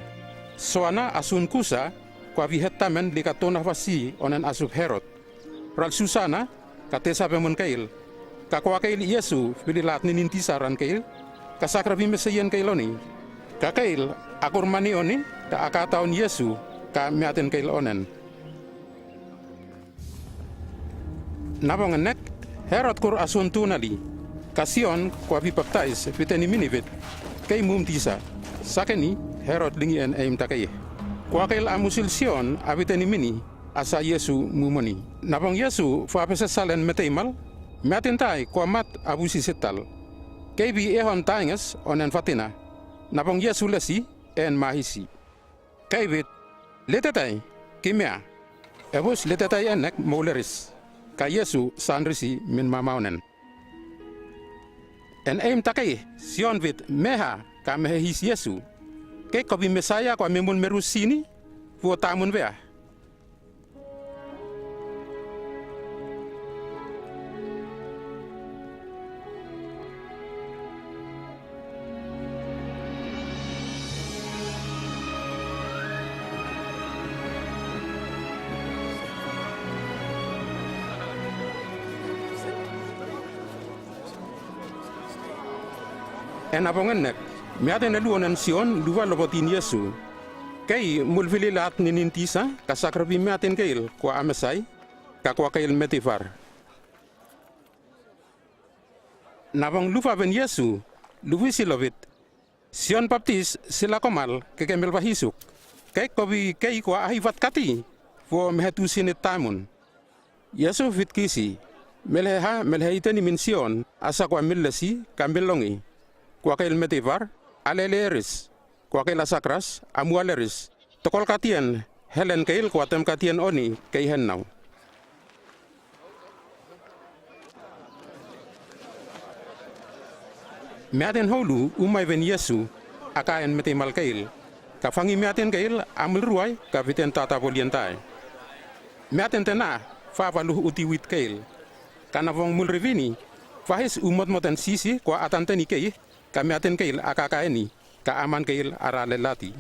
Soana a sun Kusa, ko a wi hetamen lika tona fasi onen asub Herod. Ral Susana, ka tesap emun keil, ka ko a keil Yesu, wililat ninin tisa ran keil, ka sakra wi meseien keil oni. Ka keil, a kurmani oni, ka a kataun Yesu, ka miaten keil onen. Nabong ennek, Herod kur a sun tunali, ka Sion, ko a wi paptais, witeni mini wit, kei mum tisa, sakeni, Herod lingi en eim takei. Ko a keil a musil Sion, a witeni mini, a sa Yesu mumoni. Nabong Yesu, fa pesesal en meteimal, miaten tai, ko a mat, a busi sital. Kei wi ehon tainges, onen fatina. Nabong Yesu lesi, en mahisi. Kei wit, letetai, kimea. Ebus letetai ennek mouleris. Ka Yesu, san risi, min mamaunen. En eim takei, Sion wit, meha, ka mehehis Yesu. Kei ko wi Mesaia ko a mimul merus sini, fuo tamun wea. En abong ennek, miaten eluonen Sion, luwa lopotin Yesu. Kei, mulwililat ninin tisa, ka sakra wi miaten keil, ko a amesai, ka ko a keil metiwar. Nabong lufa wen Yesu, luwisi lo wit. Sion Paptis, sila komal, keke melwahisuk. Kei ko wi kei ko a ahi wat kati, fuo mehetusin i tamun. Yesu witkisi, melehe ha, melehe iteni min Sion, a sa ko a milesi, ka milongi. Ko a keil metiwar, a leleris, ko a keil a sakras, a mualeris, tokol katien, helen keil ko a tem katien oni, kei henau. Miaten houlu, umai wen Yesu, a kaen meteimal keil. Ka fangi miaten keil, a mulruai, ka witen tatabolien tai. Miaten tena, fa wa luhu uti wit keil. Ka nabong mulriwini, fahis u motmot en sisi, ko a atan teni kei, ka miaten keil a kakaeni, ka aman keil a ralelati.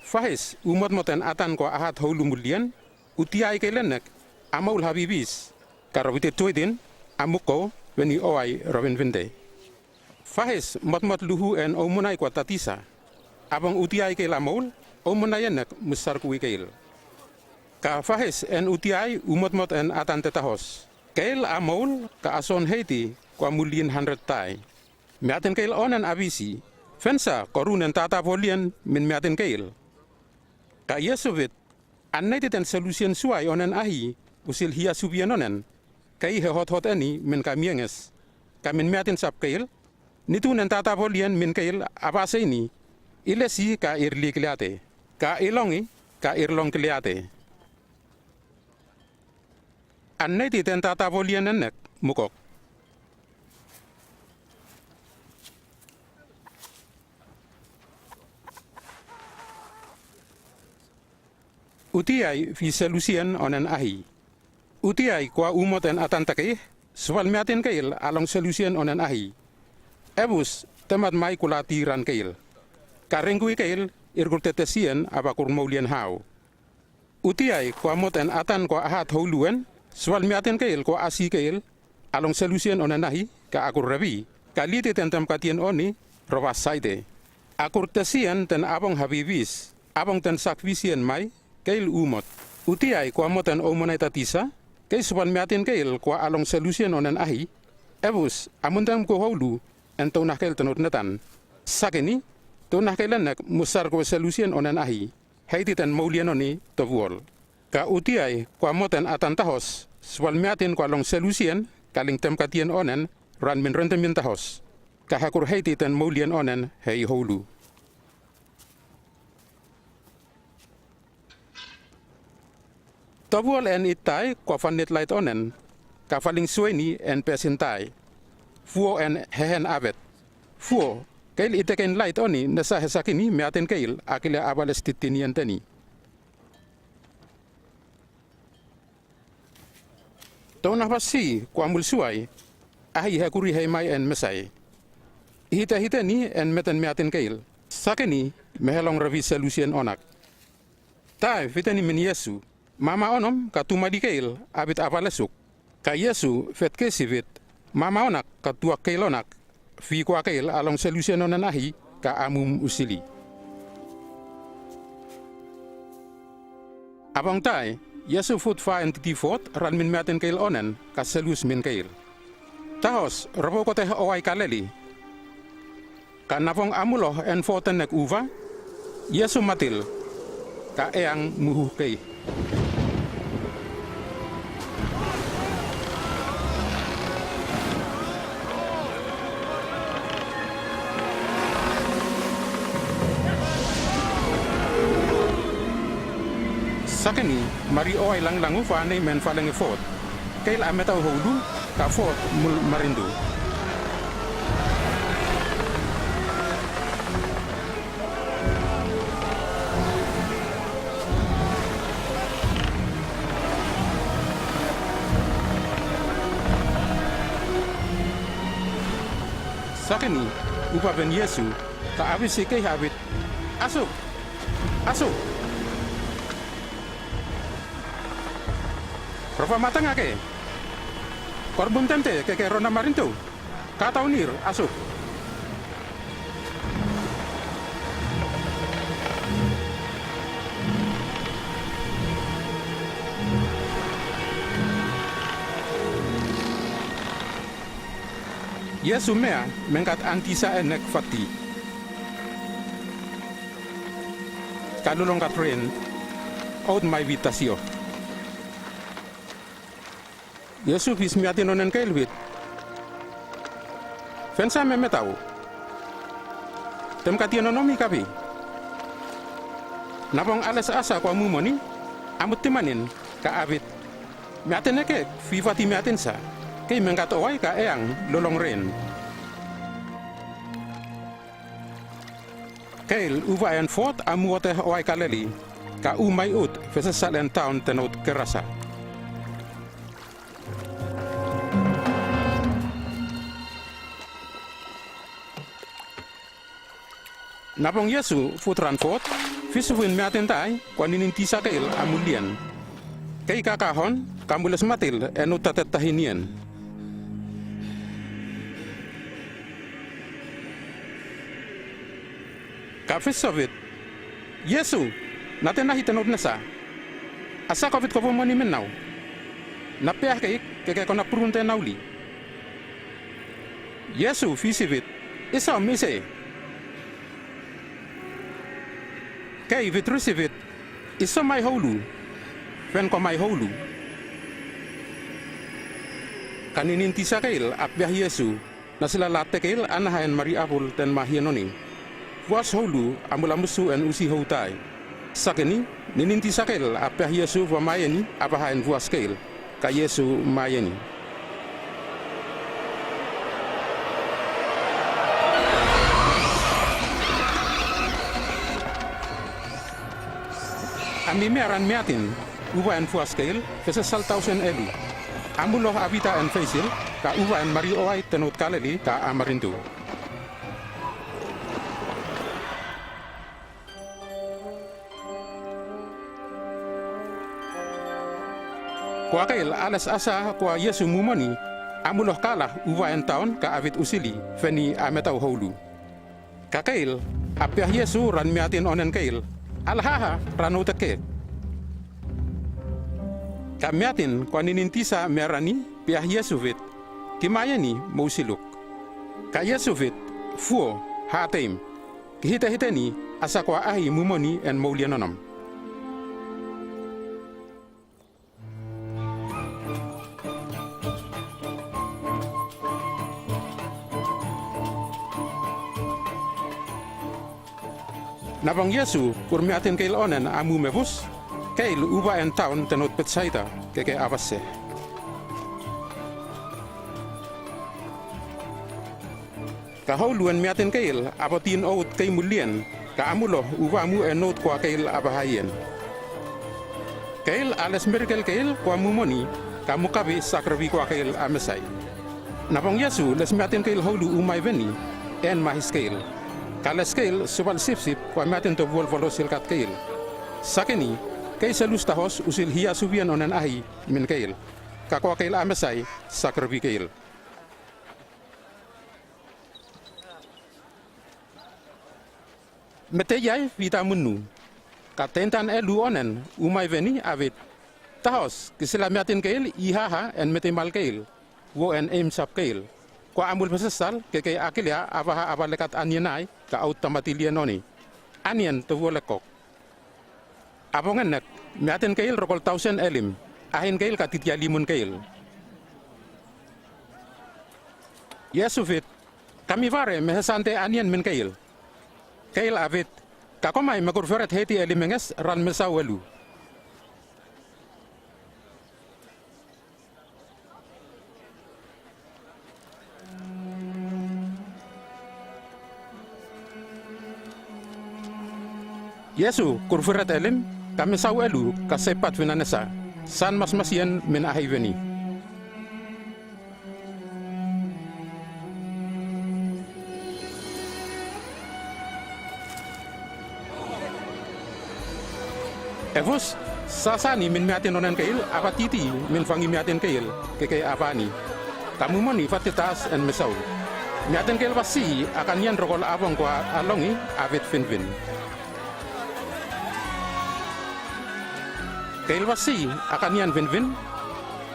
Fahis, u motmot en atan ko a ahat houlu mullien, utiai keil ennek, a moul ha wibis, ka rawite tuetin, a muko, wen i oai rawinwinte. Fahis, motmot luhu en oumunai ko a tatisa. Abong utiai keil a moul, oumunai ennek, musarkui keil. Ka fahis, en utiai, u motmot en atan tetahos. Keil a moul, ka a son heiti, ko a mullin hanret tai. Miaten keil onen a wisi, fensa, ko run en tatabolien, min miaten keil. Ka Yesu wit, anneiti ten selusien suai onen ahi, usil hiasubien onen, kei hehothot eni, min kamienges. Ka min miaten sap keil, nitun en tatabolien, min keil, a wase ini, ilesi ka irlikiliate. Ka ilongi, ka irlongkiliate. Anneiti ten tatabolien ennek, mukok. Utiai wi selusien onen ahi. Utiai ko a umot en atan takei, subal miaten keil a long selusien onen ahi. Ebus, temat mai kulati ran keil. Ka rengkui keil, irkur tetesien a wa kur moulien hau. Utiai ko a mot en atan ko a ahat houluen, subal miaten keil ko a asi keil, a long selusien onen ahi, ka a kur rewi, ka liti ten temkatien oni, rowa saite. A kur tesien ten abong ha wibis, abong ten sak wisien mai, keil umot. Utiai ko a mot en oumunai tatisa, kei subal miaten keil ko a long selusien onen ahi, ebus, a muntemku houlu, en tounah keil tenotnetan. Sakeni, tounah keil ennek musar ko selusien onen ahi. Heiti ten moulien oni tobuol. Ka utiai, ko a mot en atan tahos, subal miaten ko a long selusien, kaling temkatien onen, ran min rentemin tahos. Ka hekur heiti ten moulien onen, hei houlu. Tobuol en itai kwa fanit laid onen, ka faling sueni en pesin tai. Fuo en hehen awet. Fuo, keil itekin laid oni nesa he sakini meatin keil a kile apales titinien teni. Tou na fasi kwa mul suai, ahi he kuri hei mai en mesai. Ihite hiteni en meten meatin keil. Sakini, mehelong refi selusien onak. Tai fiteni men Yesu, mama onom ka tumali keil, abit apalesuk. Ka Yesu fetkesi fit, mama onak ka tuak keil onak, fi kwa keil along selusien onen ahi, ka amum usili. Abong tai, Yesu fut fa en titi fot, ran min meatin keil onen, ka selus min keil. Tahos, ropo kote owai Kaleli. Ka nabong amulo en fot en nek uva, Yesu matil, ka eang muhu kei. Sakini, mari owai langlangu fa nei men falenge fot. Keil a metau houlu, ka fot mul marindu. Sakini, upa pen Yesu, ka awisi kei hawit, asuk! Asuk! Ropa matanga ke. Korbun tente keke ro na marindu. Kataunir, asuk. Yesu mea, mengkat antisa en nek fati. Ka lulong kat ren, out mai vit tasio. Yesu fis meatin onen keil wit. Fensa me metau. Tem katien onom i kapi. Nabong ales asa kwa mumoni, amut timanin, ka awit. Meatin eke, fi fati meatin sa. Kei mengkat owai ka eang, lulong ren. Keil uva en fot amu ote owai Kaleli, ka u mai ut fesesal en taun tenout Kerasa. Nabong Yesu fut ran fot, fisufin meatin tai, kwa ninintisa keil amulien. Kei kakahon, ka mules matil, en utatetahinien. Ka fis ovit, Yesu, nate nahi tenout nesa. Asa kovit kovomoni men nau. Na pea keik, keke kona purunte nauli. Yesu fisifit, isom ise. Kei fitrisifit, iso mai houlu. Fen ko mai houlu. Ka ninintisa keil a pia Yesu, na sila la tekeil anaha en mari apul ten mahien oni. Vuas houlu a mula musu en usi houtai. Sakini, ninintisa keil a pia Yesu va maieni, a paha en vuas keil. Ka Yesu maieni. A mimea ran meatin, uva en vuas keil, fesesal tausen elu. A mulo a vita en feisil, ka uva en mari owai tenout Kaleli, ka a marindu. Kwa keil ales asa kwa Yesu mumoni, a mulo kala uva en taun ka awit usili, feni a metau houlu. Ka keil, a pia Yesu ran meatin onen keil, alahaha ran utek ke. Ka meatin kwa ninintisa me rani, pia Yesu fit, ki maieni mousiluk. Ka Yesu fit, fuo, ha teim. Ki hitehiteni, asa kwa ahi mumoni en moulien onom. Nabong Yesu, kur meatin keil onen a mu mebus, Keil uba en taon tenot Petsaita, ke ke abase. Ka hulu en miatin keil a boti en out kei mulien, ka amulo uba mu en out koa keil a bahaien. Keil a lesmerikel keil koa mumoni, ka mukabi sakrebi koa keil a mesai. Nabong Iesu, lesmiatin keil hulu umai veni, en mahis keil. Ka leskeil subal sipsip koa miatin tobuol volo silkat keil. Sakeni, kei selus tahos usil hia subien onen ahi min keil. Ka koa keil a mesai sakrebi keil. Meteiai fita munnu. Ka teintan elu onen umai veni a wit, tahos, kisil a miatin keil i haha en meteimal keil, uo en eimsap keil. Koa amul besesal, ke kei a kilia a waha a walekat anienai, ka aut tamatilien oni. Anien tobuo lekkok. A bongenek, miatin keil rokol tausen elim, ahin keil ka titialimun keil. Iesu wit, kami ware me hesante anien min keil. Keil a wit, ka komai me kurferet heti elimenges ran mesau elu. Iesu kurferet elim, ka mesau elu ka sepat winanesa, san masmasien min ahi veni. Efus, sasani min miatin onen keil a patiti min fangi miatin keil, ke kei a bani. Ka mumoni fati taas en mesau. Miatin keil wasi a kanian rokol a bong koa a longi a wit finfin. Keil wasi a kanian finfin.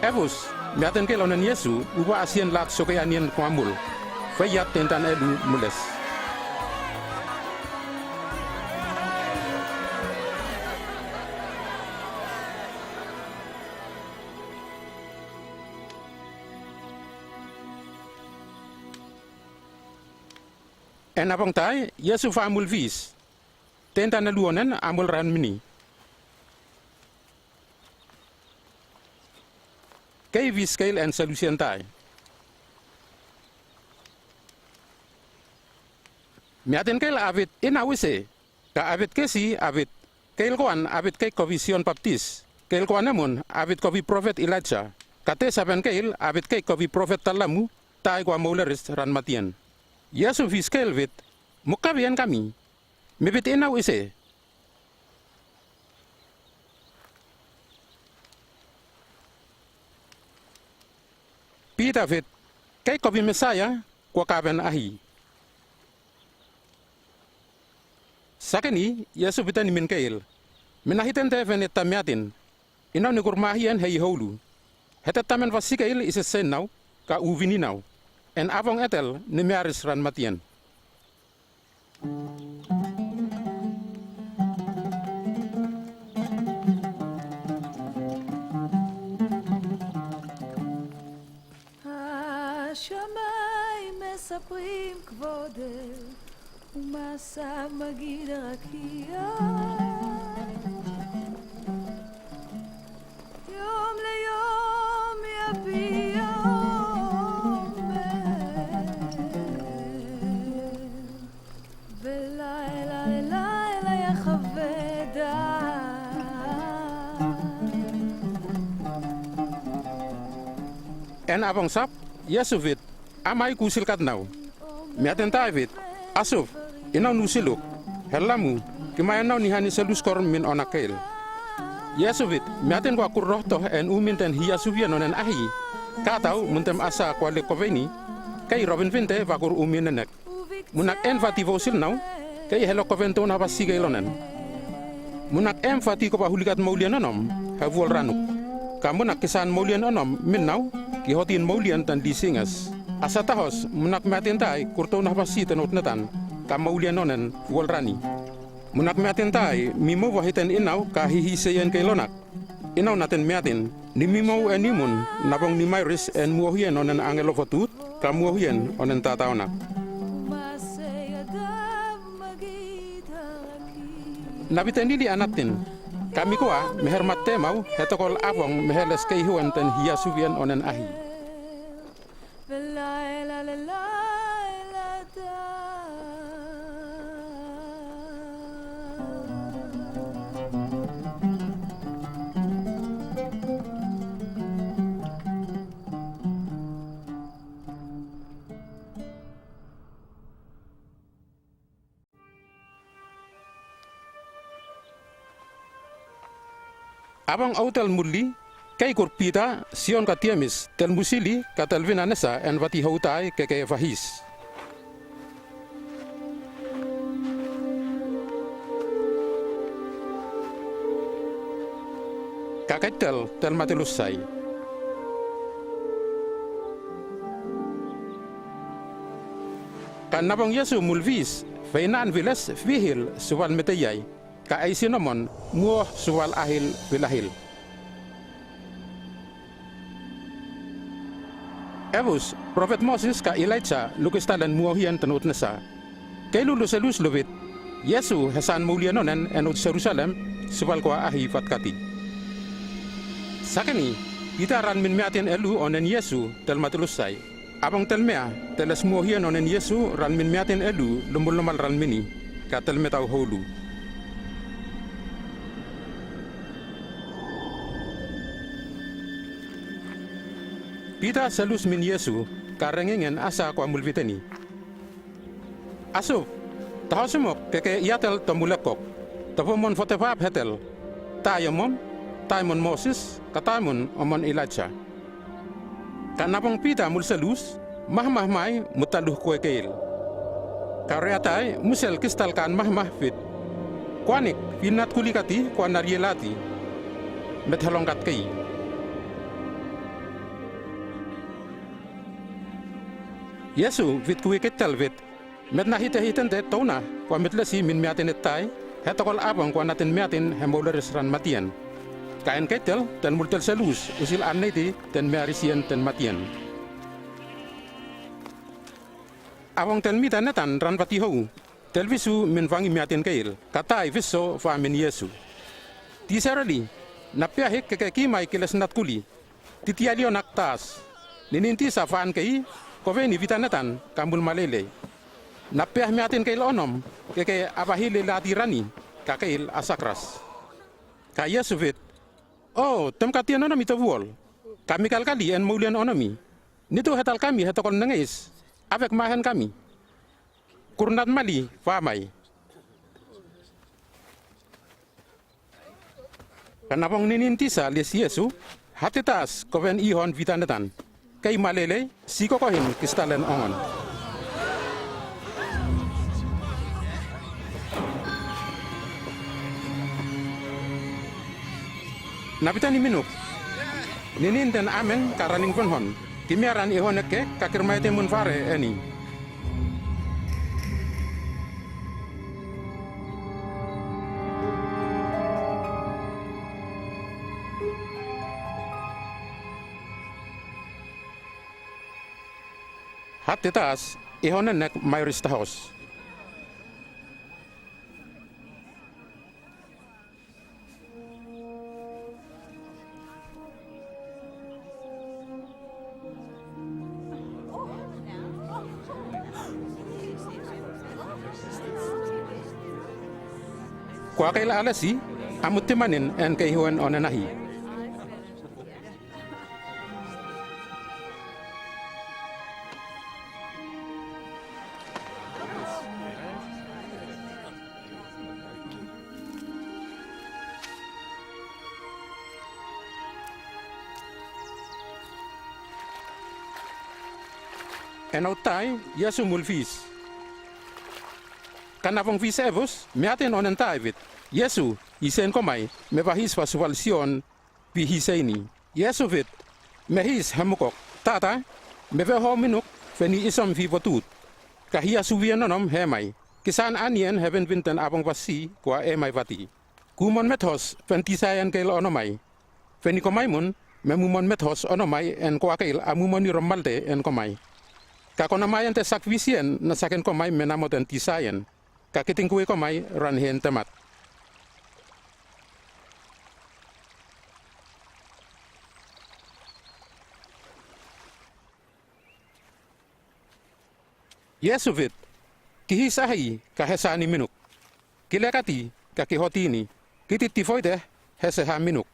Efus, miatin keil onen Iesu uba a sien lat soke anien koa mul. Feiat teintan elu mules. En a bong tai, Iesu fa mul wis. Teintan elu onen a mul ran mini. Kei wis keil en selusen tai. Miatin keil a wit, inau ise? Ka a wit kesi a wit, keil koan a wit kei kowi Sion Paptis. Keil koan emun a wit kowi profet Ilaija. Ka te sapen keil a wit kei kowi profet talamu, tai koa mouleris ran matien. Iesu wis keil wit, mukawi en kami. Me wit inau ise? Pita wit, kei kowi Mesaia, koa kawen ahi. Sakeni, Iesu witeni min keil. Minahiten te wen etta miatin. Inau ni kurmahien hei houlu. Heteta men wasi keil isese nau, ka uwini nau. En a bong etel, ni miaris ran matien. השמיים מספרים כבודך, ומעשיו מגיד הרקיע. יום ליום יביע אומר, ולילה ללילה יחווה דעת. En a bong sap, Iesu wit, amai ku silkat nau. Miatin tai wit, asup, inau nu siluk, helamu, kimayan nau ni hani seluskor min onak keil. Iesu wit, miatin koa kurrohto en uminten hia subien onen ahi, katau muntem asa koa lek koweni, kei rowinwinte wa kur uminenek. Munak en fati wousil nau, kei helok kowen toun hawasi keil onen. Munak en fati kowa hulikat moulien onom, hewol ranuk. Ka munak kisaan moulien onom min nau, ki hotin moulien tan lisingas. Asa tahos, munak miatin tai, kur toun hawasi tenot netan, ka moulien onen, wol rani. Munak miatin tai, mimou wahiten inau, ka hihiseien keil onak. Inau natin miatin, ni mimou en imun, nabong ni mairis en muohien onen angelo fotut, ka muohien onen tataonak. Na witen lili a natin, Kami kwa me hermat temau, he tokol abong me heles keihuan ten hiasubian onen ahi. Abong autel mulli, kei kur Pita, Sion ka Tiamis, tel musili ka tel vinanesa en vati houtai ke ke vahis. Ka keitel tel matilusai. Ka nabong Iesu mulvis, feinan viles, vihil, subal meteiai, ka aisi nomon, muoh subal ahil vilahil. Ebus, propet Moses ka Elaija lukis talen muohian ten utnesa. Kei lulu selus luvit, Iesu he san moulian onen en ut Jerusalem, subal kwa ahi vat kati. Sakeni, Pita ran minmiatin elu onen Iesu, tel matilusai. Abong tel mea, tel esmuohian onen Iesu ran minmiatin elu, lumullumal ran mini, ka tel metau houlu. Pita selus min Iesu, ka rengingen asa kwa mulviteni. Asup, tahos umok ke ke iatel to mulekok, to pumon fotevap hetel, tai omom, tai mon Moses, ka tai mon omon Elaija. Ka nabong Pita mulselus, mahmah mai mutaluh kue keil. Ka reatai musel kistal kan mahmah vit. Kwanik, vinatkuli kati kwa narielati. Met helong kat kei. Iesu vit kue keitel vit. Met na hite hitente touna, kwa met lesi minmiatin e tai, he tokol abong kwa natin miatin he mouleres ran matian. Ka en keitel, tel multel selus, usil anneiti, ten mearisian ten matian. Abong tel mita netan ran vati hou, tel visu minvangi miatin keil, ka tai viso va min Iesu. Tisereli, na piahik ke ke kimai kiles natkuli, titialionak tas. Ninin tisa van kei, kove ni vita netan, ka mulmaleilei. Na piah miatin keil onom, ke ke avahilei lati rani, ka keil asakras. Ka Iesu vit, O, tem katian onomi to vuol. Ka mikalkali en moulian onomi. Nitu hetal kami he tokol nengais. Avek mahen kami. Kurnat mali, va mai. Ka nabong ninin tisa lis Iesu, hatitas koven ihon vita netan. Kei maleilei, sikokohin kistalen ongon. Napita ni minuk. Ninin ten amen ka raning venhon. Kimia ran ihon ekke ka kirmaite mun vare eni. Hatitas, ihon enek mairis tahos. Kwa keil alasi, amut timanin en keihuan onen ahi. En autai, Iesu mulvis. Ka nabong vis ebus, miatin onen tai vit. Iesu, isen komai, me vahis va subal Sion, vi his eini. Iesu vit, me his hemukok. Tata, me ve ho minuk, veni isom vi votut. Ka hiasubian onom hemai. Kisan anien heven vinten abong vasi, kwa emai vati. Kumon methos, ven tisayan keil onomai. Veni komai mun, me mumon methos onomai, en kwa keil amumoni rom malte en komai. Ka konomai ente sak visien, na saken komai me namot en tisayan. Ka kiting kue komai ran hen temat. Iesupit, kihis ahi ka hesa ni minuk. Kilekati ka kihotini, ki titifoite hese ha minuk.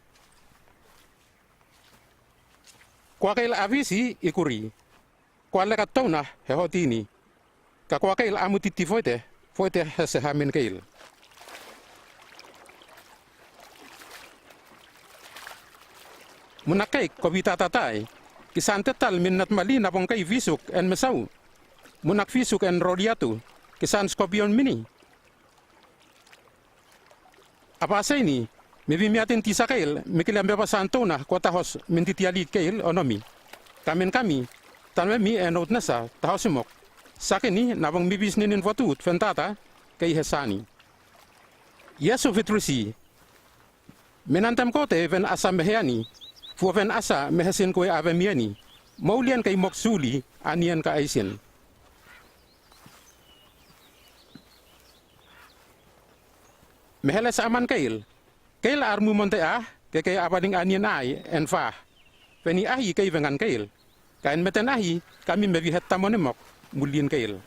Kua keil a visi i kuri, kua lekat tona he hotini, ka kua keil a mu titifoite, foite hese ha min keil. Muna kei ko vitata tai, ki san tetal min natmali nabong kei visuk en mesau. Muna visuk en roliatu, ki san skopion mini. Apa seini, mi vimiatin tisa keil, mi kila me ba san tona kua tahos min titiali keil onomi. Ka min kami, tanwe mi e nout nesa, tahosi mok. Sakini, nabong mi vis ninin votut, fen tata, kei hesani. Iesupit risi. Menandam kote ven asa meheani, fua ven asa mehesin kue ave mieni, moulian kei mok suli, anien ka aisin. Meheles aman keil, keil armu monte a, ke kei abaling anien ai, en fa. Feni ahi kei vengan keil. Ka en meten ahi, kami me vihet tamoni mok, mulin keil.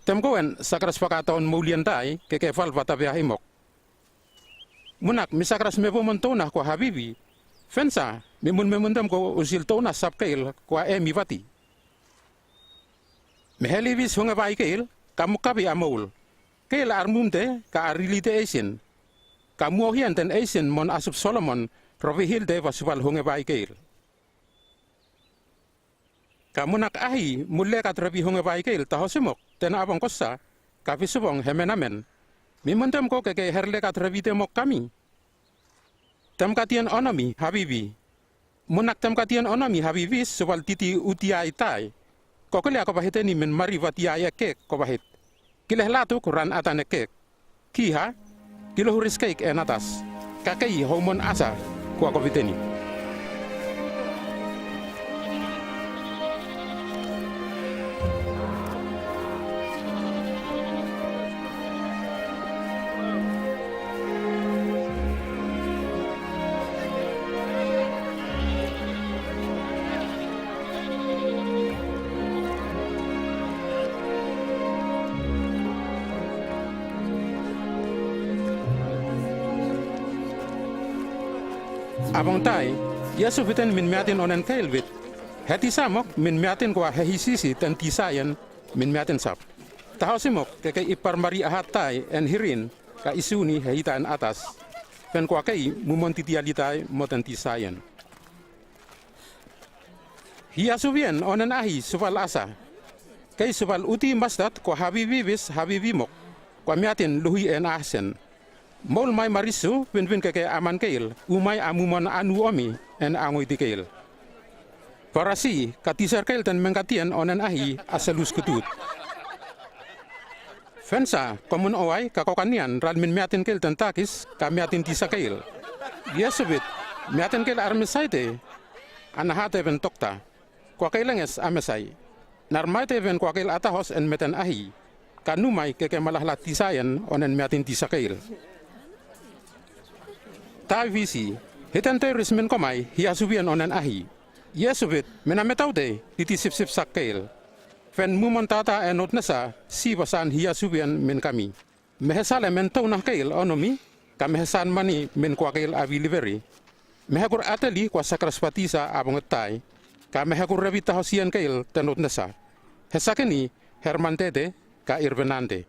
Tem ko en sakras pakataon moulian tai, ke ke fal vatabe ahi mok. Munak mi sakras me bo mon tona kua habibi. Fensa, mi mun me mundem ko usil tona sap keil kua e mi vati. Meheli vis hunge vai keil, ka mukabi a moul. Keil armum te, ka arili te eisin. Ka muohian ten eisin mon asup Solomon, rovihil te va subal hunge vai keil. Ka munak ahi, mulekat revi hunge vai keil, tahosi mok, ten abong kosa, ka visubong hemenamen. Mi mundem ko ke ke herlekat revi te mok kami. Tem katien onomi, habibi. Munak tem katien onomi, habibi, subal titi utiai tai. Ko kele a ko bahiteni min mari vatiai e kek, ko bahit. Kile latuk ran atan e kek. Kiha, kilo huris keik en atas. Ka kei ho mon asa, kua ko viteni. Abong tai, Iesu viten min miatin onen keil vit. He tisa mok min miatin kua he hisisi ten tisaien min miatin sap. Tahosi mok ke kei ipar mari ahat tai en hirin ka isuni he hita en atas. Fen kua kei mumon titiali tai moten tisaien. Hiasubien onen ahi subal asa. Kei subal uti mastat kua habibi vis habibi mok. Kua miatin luhi en ahsen. Moul mai marisu, vinvin ke ke aman keil, umai a mumon anu omi, en angoiti keil. Parasi, ka tiser keil ten mengkatien onen ahi, a selus kutut. Fensa, ko mun owai, ka ko kanian, ral min miatin keil ten takis, ka miatin tisa keil. Iesu vit, miatin keil armesai te, a naha te ven tokta. Kua keil enges a mesai. Narmai te ven kua keil atahos en meten ahi. Ka numai ke ke malahla tisaien onen miatin tisa keil. Tai visi, hiten te rismin komai, hiasubien onen ahi. Iesu vit, menametau te, titi sipsip sak keil. Fen mumon tata en otnesa, siba san hiasubien min kami. Mehe salem en touna keil onomi, ka mehe san mani min kua keil a viliveri. Mehe kur ateli kua sakras patisa abong e tai, ka mehe kur revi tahosien keil ten otnesa. He sakeni, hermantete, ka irvenante.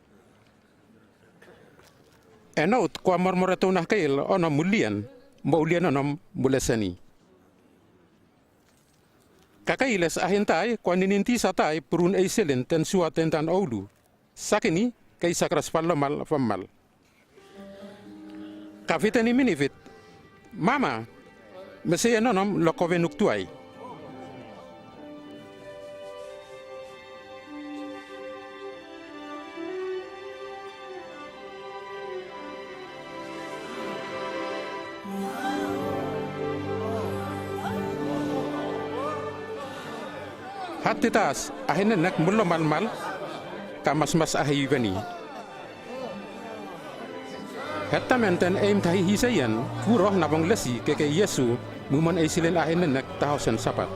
En ot kua mormor e touna keil onom mulien, moulian onom mule seni. Ka kei les ahin tai, kua ninin tisa tai, purun eisilin ten sua tentan oulu. Sakeni, kei sakras palomal, famal. Ka fiteni minifit. Mama, meseia nonom lo kovenuk tuai. Hatitas, ahin e nek mulo malmal, ka masmas ahi veni. Hetamen ten eim tahi hiseien, kuroh nabong lesi ke kei Iesu, mumon ei silil ahi nennek tahos en Sapat.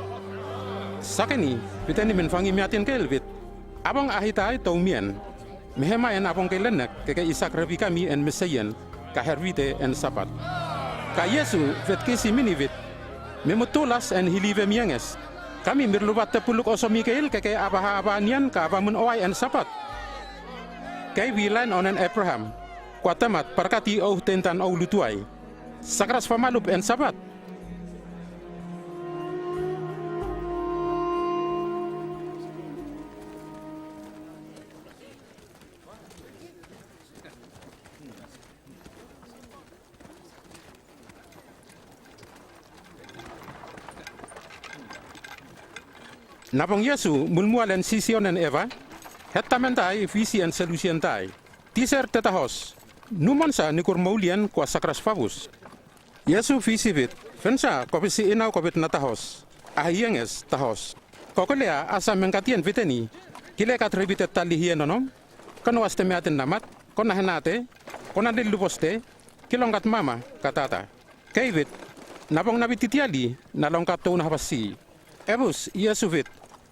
Sakeni, viteni min fangi miatin keil vit, abong ahi tai tou mien. Mehemaen abong keil ennek ke kei isak revi kami en meseien, ka hervite en Sapat. Ka Iesu vetkisi mini vit, me mutulas en hili vemi enges. Kami mirluvat tepuluk osomi keil ke kei abaha aba nian ka aba mun owai en Sapat. Kei wilain onen Abraham, kwa temat parkati ouh tentan oulu tuai. Sakras famalup en Sapat. Nabong Iesu mulmual en sisi onen Eva, hetamen tai visi en selusien tai. Tiser tetahos, numan sa ni kurmoulien kwa sakras fabus? Iesu visi vit, vensa ko visi inau ko vit natahos, ahi enges tahos. Ko kelea asa mengkatien viteni, kile kat revite tali hien onom? Kano aste miatin namat? Ko nahenate? Ko nalilubos te? Kilong kat mama ka tata? Kei vit, nabong navit titiali, nalong kat tou nahavasi. Ebus Iesu vit,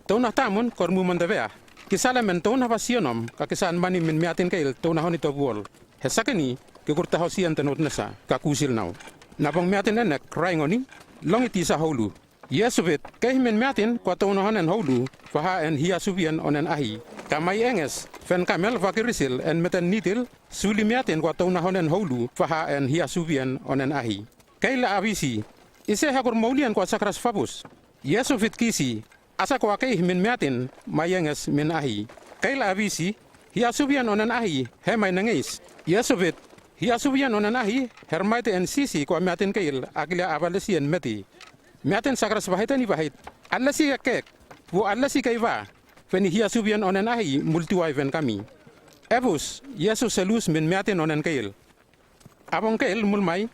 tou nahtamun ko remu mandevea. Kisalem en tou nahavasi onom ka kisan mani min miatin keil tou nahoni tovuol. He sakeni, ke kurtahosien tenot nesa ka kusil nau. Nabong miatin ennek raing oni, longi tisa houlu. Iesu vit, kei min miatin kwa tou nahonen houlu, vaha en hiasuvien onen ahi. Ka mai enges, ven kamel vakirisil en meten nitil, suli miatin kwa tou nahonen houlu, vaha en hiasuvien onen ahi. Keil avisi, ise ha kurmoulien kwa sakras fabus? Iesu vit kisi, asa kwa kei min miatin, mai enges min ahi. Keil avisi, hiasuvien onen ahi, he mai nengeis? Iesu vit, hiasuvien onen ahi, hermaite en sisi kwa miatin keil, a kilea ava lesi en meti. Miatin sakras vahit en ivahit, a lesi kek, pu a lesi kei va, veni hiasuvien onen ahi, mul tuai ven kami. Ebus, Iesu selus min miatin onen keil. Abong keil mul mai,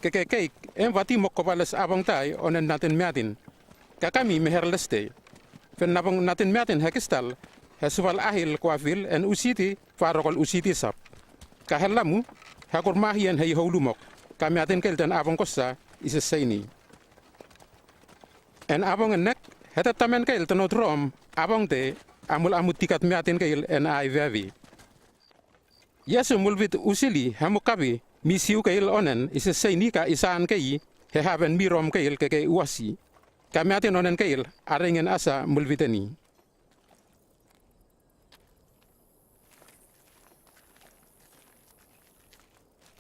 ke kei kei, em vati mo ko vales abong tai onen natin miatin. Ka kami me herles te. Ven nabong natin miatin he kistal, he suval ahil kwa vil en usiti, va rokol usiti sap. Ka he lamu, he kurmahi en he ihoulumok, ka miatin keil ten abong kosa, ise seini. En abong ennek, he tetamen keil tenot rom, abong te, a mul amut tikat miatin keil en ai vevi. Iesu mul vit usili, he muk kavi, mi siu keil onen, ise seini ka isaan kei, he haven mi rom keil ke kei uasi. Ka miatin onen keil, a ringen asa mul viteni.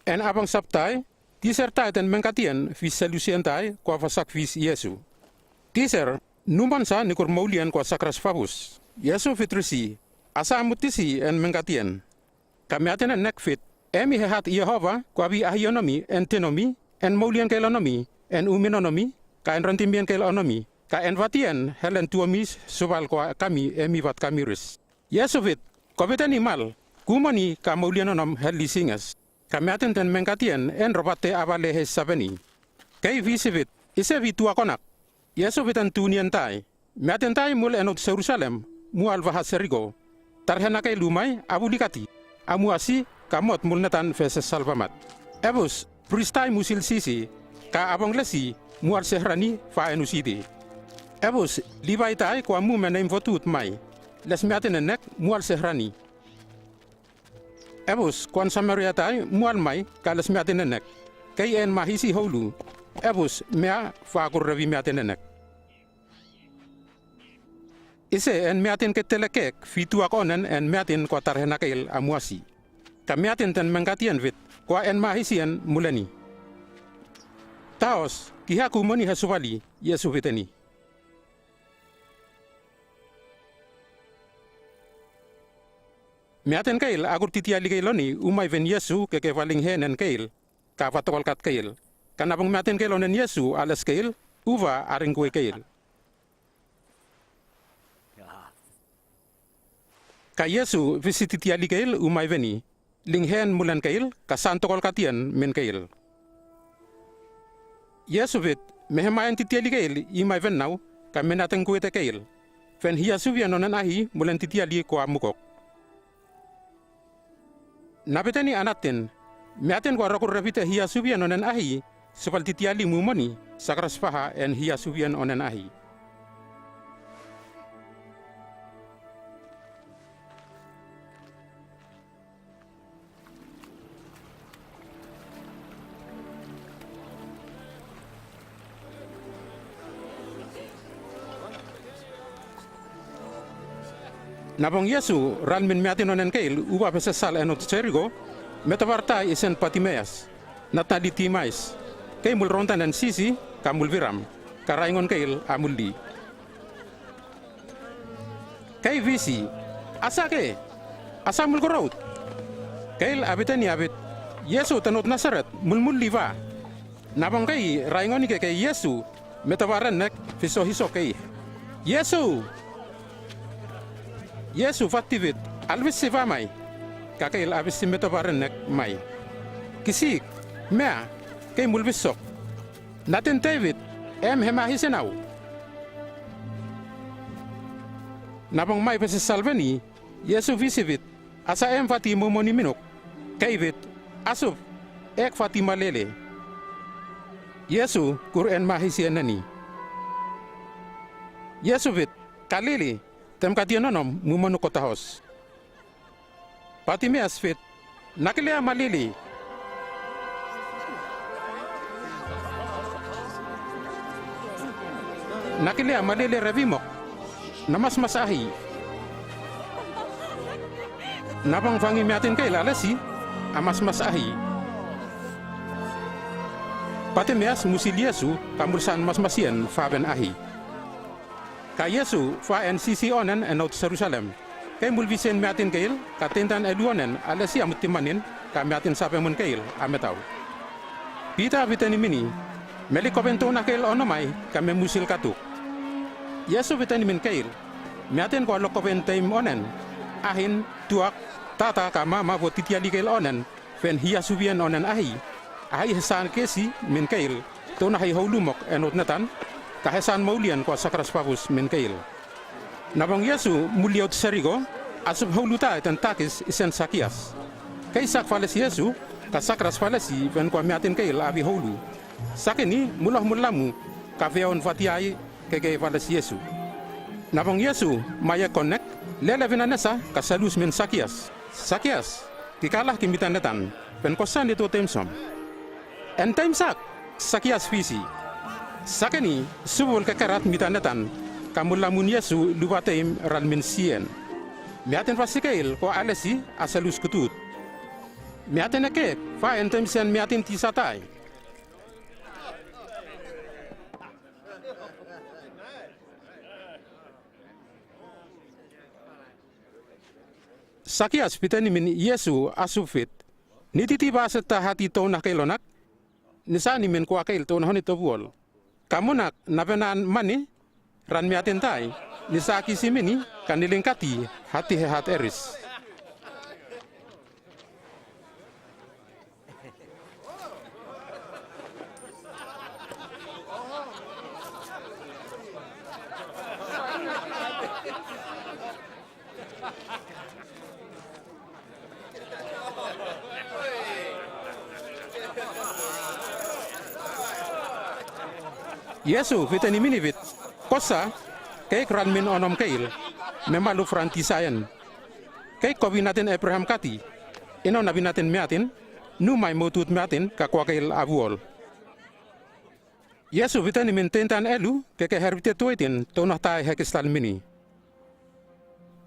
En abong sap tai, tiser tai ten mengkatien, vis selusien tai, kwa vasak vis Iesu. Tiser, numan sa ni kurmoulien kwa sakras fabus? Iesu vit risi, asa mut tisi en mengkatien. Ka miatin ennek vit, emi he hat Iehova, kwa vi ahi onomi, en tinomi, en moulien keil onomi, en umin onomi, ka en rontimien keil onomi, ka en vatien, helen tuomi suval kwa kami, emi vat kami ris. Iesu vit, ko viteni mal, kumoni ka moulien onom hel lisinges. Ka miatin ten mengkatien, en robat te ava lehes sabeni. Kei visi vit, ise vi tuak onak? Iesu viten tunien tai. Miatin tai mul en ot Serusalem, mual vaha Seriko. Tarhena keil umai, a vuli kati. A muasi, ka mot mul netan ve sesalvamat. Ebus, pris tai musil sisi, ka abong lesi, mual sehrani, va en usiti. Ebus, Livai tai kwa mu me neim votut mai. Les miatin ennek, mual sehrani. Ebus, kwan Sameria tai, mual mai, ka les miatin ennek. Kei en mahisi houlu. Ebus, mea, va kur revi miatin ennek. Ise en miatin ke telekek, vi tuak onen en miatin kwa tarhena keil a muasi. Ka miatin ten mengkatien vit, kwa en mahisien muleni. Taos, kiha kumoni he suvali, Iesu viteni. Miatin keil a kur titiali keil oni, umai ven Iesu ke ke valinghenen keil, ka vatokolkat keil. Ka nabong miatin keil onen Iesu a les keil, uva a ringkue keil. Ka Iesu visi titiali keil umai veni, linghen mulen keil, ka san tokolkatien min keil. Iesu vit, me hemaen titiali keil imai ven nau, ka me naten kuete keil. Ven hia suvien onen ahi mulen titiali ko a mukok. Nabeteni a natin, Miatin ko a rokon repite hiasubian onen ahi, subal titiali mumoni, sakras baha en hiasubian onen ahi. Nabong Iesu, ralmin miatin onen keil, uba pesesal enot Jeriko, metabar tai isen Patimeas, natnali Timais, kei mul rontan en sisi, ka mul biram, ka raingon keil a muli. Kei bisi, "Asa ke, asa mul korout?" Keil a biteni a bit, "Iesu tenot Nasaret, mulmulli pa." Nabong kei raingon ike kei Iesu, metabar ennek, pisohiso kei, "Iesu!" Iesu pati bit, "Albisi pa mai." Ka keil a bisi metabar ennek mai, "Kisik, mea, kei mul pisok. Natin Tebit, em hemahise nau." Nabong mai pesesal beni, Iesu bisi bit, "Asa em pati mumoni minuk?" Kei bit, "Asup, ek pati malele." Iesu kur en mahise neni. Iesu bit, "Kalili, tem katia nonom, mumonuk ko tahos." Patimeas bit, "Nakilea malili. Nakilea malili rebimok. Na masmas ahi." Nabong fangi miatin keil a lesi, a masmas ahi. Patimeas musil Iesu, ka mul san masmasien paben ahi. Ka Iesu pa en sisi onen enot Jerusalem. Kei mul bisien miatin keil, ka teintan elu onen a lesi a mutimanin, ka miatin sapemon keil a metau. Pita biteni mini, "Melik koben tounah keil onomai, ka me musil katuk." Iesu biteni min keil, "Miatin ko a lokkoben teim onen, ahin, tuak, tata ka mama bo titiali keil onen, pen hiasubian onen ahi, ahi he san kesi min keil, tounah i houlumok enot netan, ka he san moulien ko a sakras papus min keil." Nabong Iesu muli eot Jeriko, a sub houlu tai ten takis isen Sakias. Kei sak palesi Iesu, ka sakras palesi pen ko a miatin keil a bihoulu. Sakini, mulohmul lamu, ka peon patii, keke palesi Iesu. Nabong Iesu mai e konnek, lele binanesa, ka salus min Sakias, "Sakias, ki kalah ki mitanetan, pen kosa ne tuo teim som?" "En teim sak," Sakias bisi. Sakini, subul kekerat mitanetan, ka mul lamun Iesu lupa teim ralmin sien. Miatin pa sikeil ko a lesi, a salus kutut. Miatin ekek, pa en teim sen miatin tisatai. Sakias biteni min Iesu a sub bit, "Nititi pa seta hati tounah keil onak, ni sani min ko a keil tounah onit obuol. Ka munak na benan mani, ran miatin tai, ni sakisi mini, ka niling kati, hati he hat eris." Iesu biteni minibit, "Kosa, keik ran min onom keil, me malu ran tisaen. Keik ko binatin Ebraham kati, inon a binatin miatin, nu mai motut miatin ka ko a keil a buol." Iesu biteni min teintan elu, keke herbite tuetin, tounah tai hekistal mini.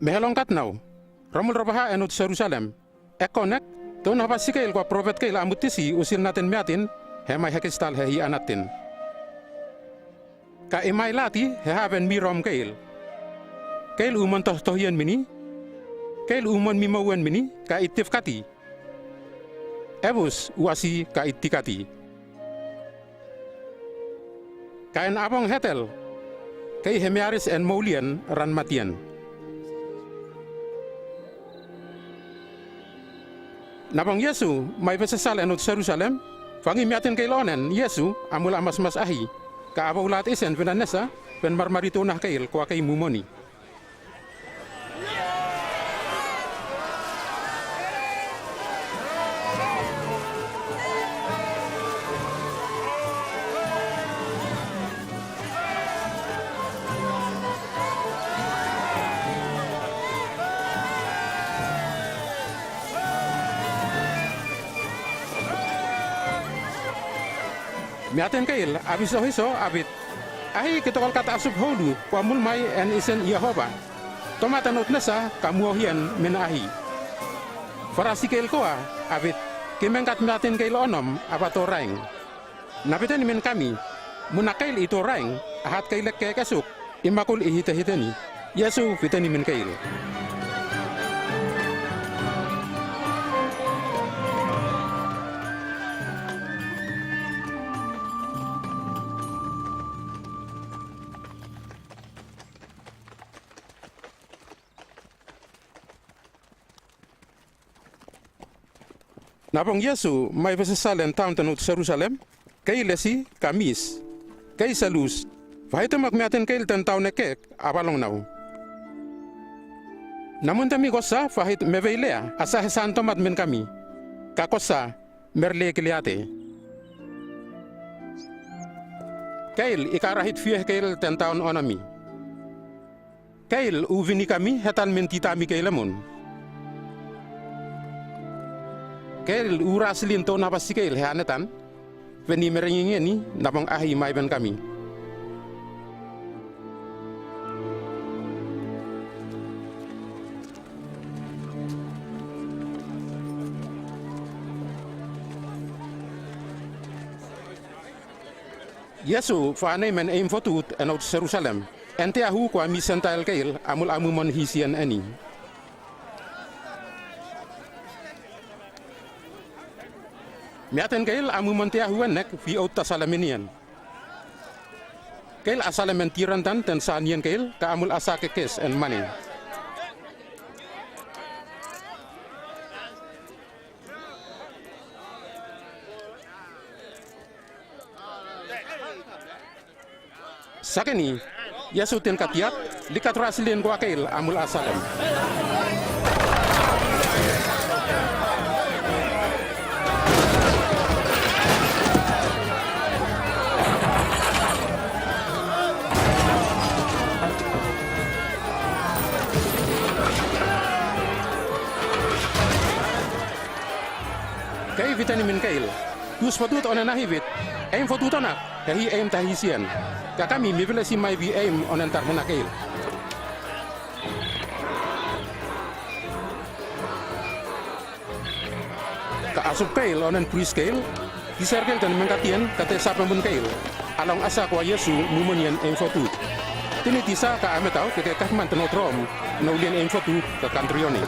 Mehelong katnau, romul robaha enot Jerusalem. E konnek, tounah pa sikeil ko a propet keil a mutisi usil natin miatin, he mai hekistal he hi anatin. Ka i mai lati, he haben mirom keil. Keil umon tohtohien mini, keil umon mimouen mini, ka i tif kati. Ebus, uasi ka i tikati. Ka en abong hetel, kei he miaris en moulien ran matien. Nabong Iesu, mai pesesal enot Jerusalem, fangi miatin keil onen, Iesu, a mula masmas ahi, ka a boulat isen binanesa, pen marmari tounah keil ko a kei mumoni. Miaten keil a wisosiso a wit, ahi kitokalkat a subhulu ko a mulmai en isen Iehova. Tomat a notnesa ka muohian min ahi. Farasi keil koa a wit, kimengkat miaten keil onom a wa toraing. Na witeni min kami, muna keil i toraing, a hat keil e kekesuk, i makul i hitehiteni. Yesu witeni min keil. Nabong Yesu mai wesesal en taun tenut Jerusalem, keil esi ka mis, kei selus, fahitomak miaten keil ten taun e kek a walong nau. Na munte mi kosa fahit me weilea a sa hesan tomat min kami, ka kosa me releikiliate. Keil i karahit fie keil ten taun onami. Keil u wini kami hetan min tita mi keil emon. Keil u rasilin to na wasi keil he anetan, weni merengingeni nabong ahi maiwen kami. Yesu fanei men eimfotut en out Jerusalem, en te ahu ko a mi Sentail keil a mula mumon hisian eni. Miaten keil a mumon te ahu en nek wi out ta salemen ien. Keil a salemen tirantan ten sanien keil ka a mula sa kekes en mane. Sakeni, Yesu ten katiat, likat rasilin ko a keil a mula salem. Kei witeni min keil, tus fotut onen ahi wit, eimfotut onak, he hi eim tahisian. Ka kami mi wilesi mai wi eim onen tarhena keil. Ka a sub keil onen pris keil, tiser keil ten mengkatien ka te sape mun keil, along asa ko a Yesu mumon ien eimfotut. Tinitisa ka a metau ke ke kahman ten out Rom, nou lien eimfotut ka kantrione.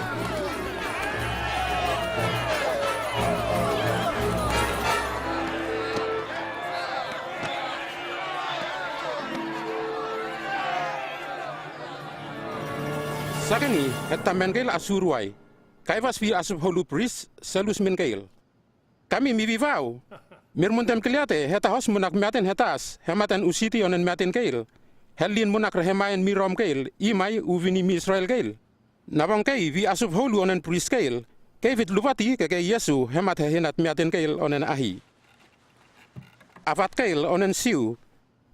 Sakeni, hetta men keil a suruai. Kaiwas wi a sub holu pris, selus min keil. Kami mi wiwau. Mir munten kiliate, he tahos munak miaten he tas, he matan usiti onen miaten keil. He lin munak rehemaen mi Rom keil, i mai u wini mi Israel keil. Nabong kei wi a sub holu onen pris keil, kei wit luwati ke kei Yesu, he mat he hinat miaten keil onen ahi. A wat keil onen Jiu,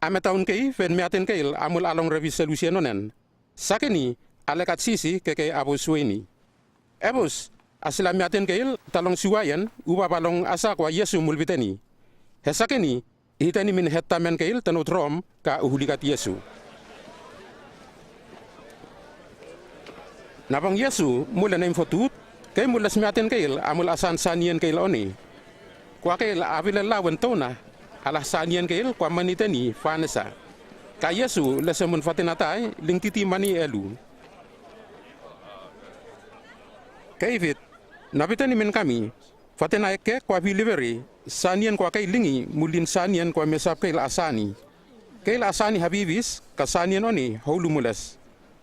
a metaun kei wen miaten keil a mula long rewi selusien onen. Sakeni, a lekat sisi ke kei a wos sueni. Ebus, a sila miaten keil, talong suaien, uwa walong asa ko a Yesu mulwiteni. He sakeni, iteni min hetta men keil ten out Rom, ka uhulikat Yesu. Nabong Yesu, mul en eimfotut, kei mules miaten keil, a mul asan sanien keil one. Ko a keil a wile lawen tona, a lah sanien keil ko a maniteni fanesa. Ka Yesu lese mun fatin atai, lingtiti mani elu. Kei wit, na witeni min kami, fatin a ekkek ko a wiliweri, sanien ko a kei lingi, mulin sanien ko a mesap keil a sani. Keil a sani hawiwis, ka sanien one, holu mules.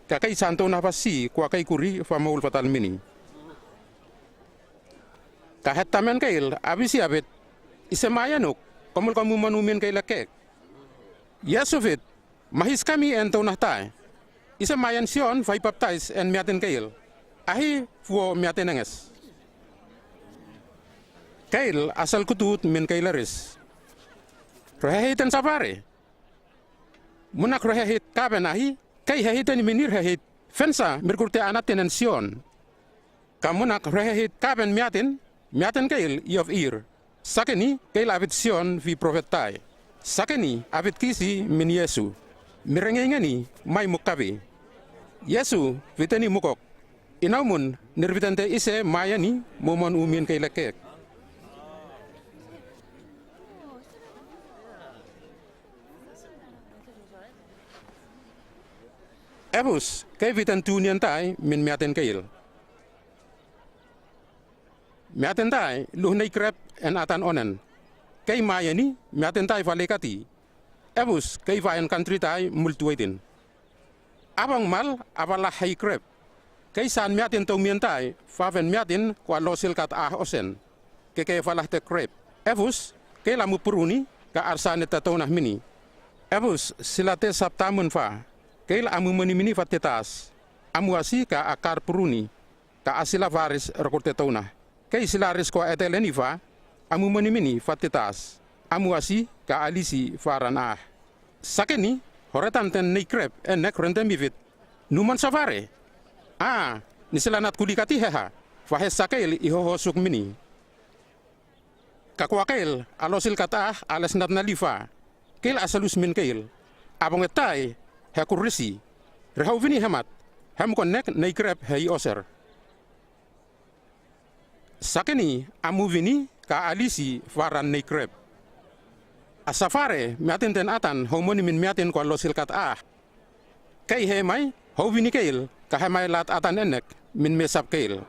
Ka kei san tona fasi, ko a kei kuri, fa moul fatal mini. Ka hetta men keil, a wisi a wit, ise maien uk, ko mul ko mumonu min keil ekkek. Yesu wit, mahis kami en tona tai. Ise maien Sion fa i paptais en miaten keil. Ahi fuo miaten enges. Keil a sal kutut min keil eris. Rehehiten sapare. Munak rehehit kapen ahi, kei hehiten i minir hehit, fensa mirkurte anatin en Sion. Ka munak rehehit kapen miatin, miaten keil i of ir. Sakeni, keil a wit Sion wi profet tai. Sakeni a vitkisi min Iesu, Mirengei ngeni, mai mukkavi. Iesu viteni mukok, Inaumun, nirvitante ise mai ani mo man umin kei lekkek. Ebus kei vitan tunien tai min miaten keil. Miaten tai luh nei krep en atan onen. Kei mai ani, miaten tai va leikati. Ebus kei va en kantri tai mul tuetin. Abong mal a va lah hei krep. Kei san miaten toumien tai, faven miaten ko a losil kat ah osen, keke va lah te krep. Ebus keil a mupuruni, ka arsa ne tatouna mini. Ebus sila te sap tamun fa, keil a mumani mini fa te tas. Amu asi ka a kar puruni, ka a sila varis rokor te touna. Kei sila ris ko a etel eni fa, a mumani mini fa te tas. Amu asi ka a lisi fa ran ah. Sakeni, horetan ten nei krep enek rente mi vit, Nu man sa vare? A, ni sila nat kulikati heha, fa he sakeil i hohosuk mini. Ka ko a keil a losil kat ah a lesnat na lifa. Keil a salus min keil. Abong e tai, he kurisi. Rehau vini hemat, hem ko nek nei krep hei oser. Sakeni a mu vini ka a lisi fa ran nei krep. A sa vare miaten ten atan houmoni min miaten ko a losil kat ah. Kei he mai, hau vini keil, ka he mai lat atan enek min me sap keil.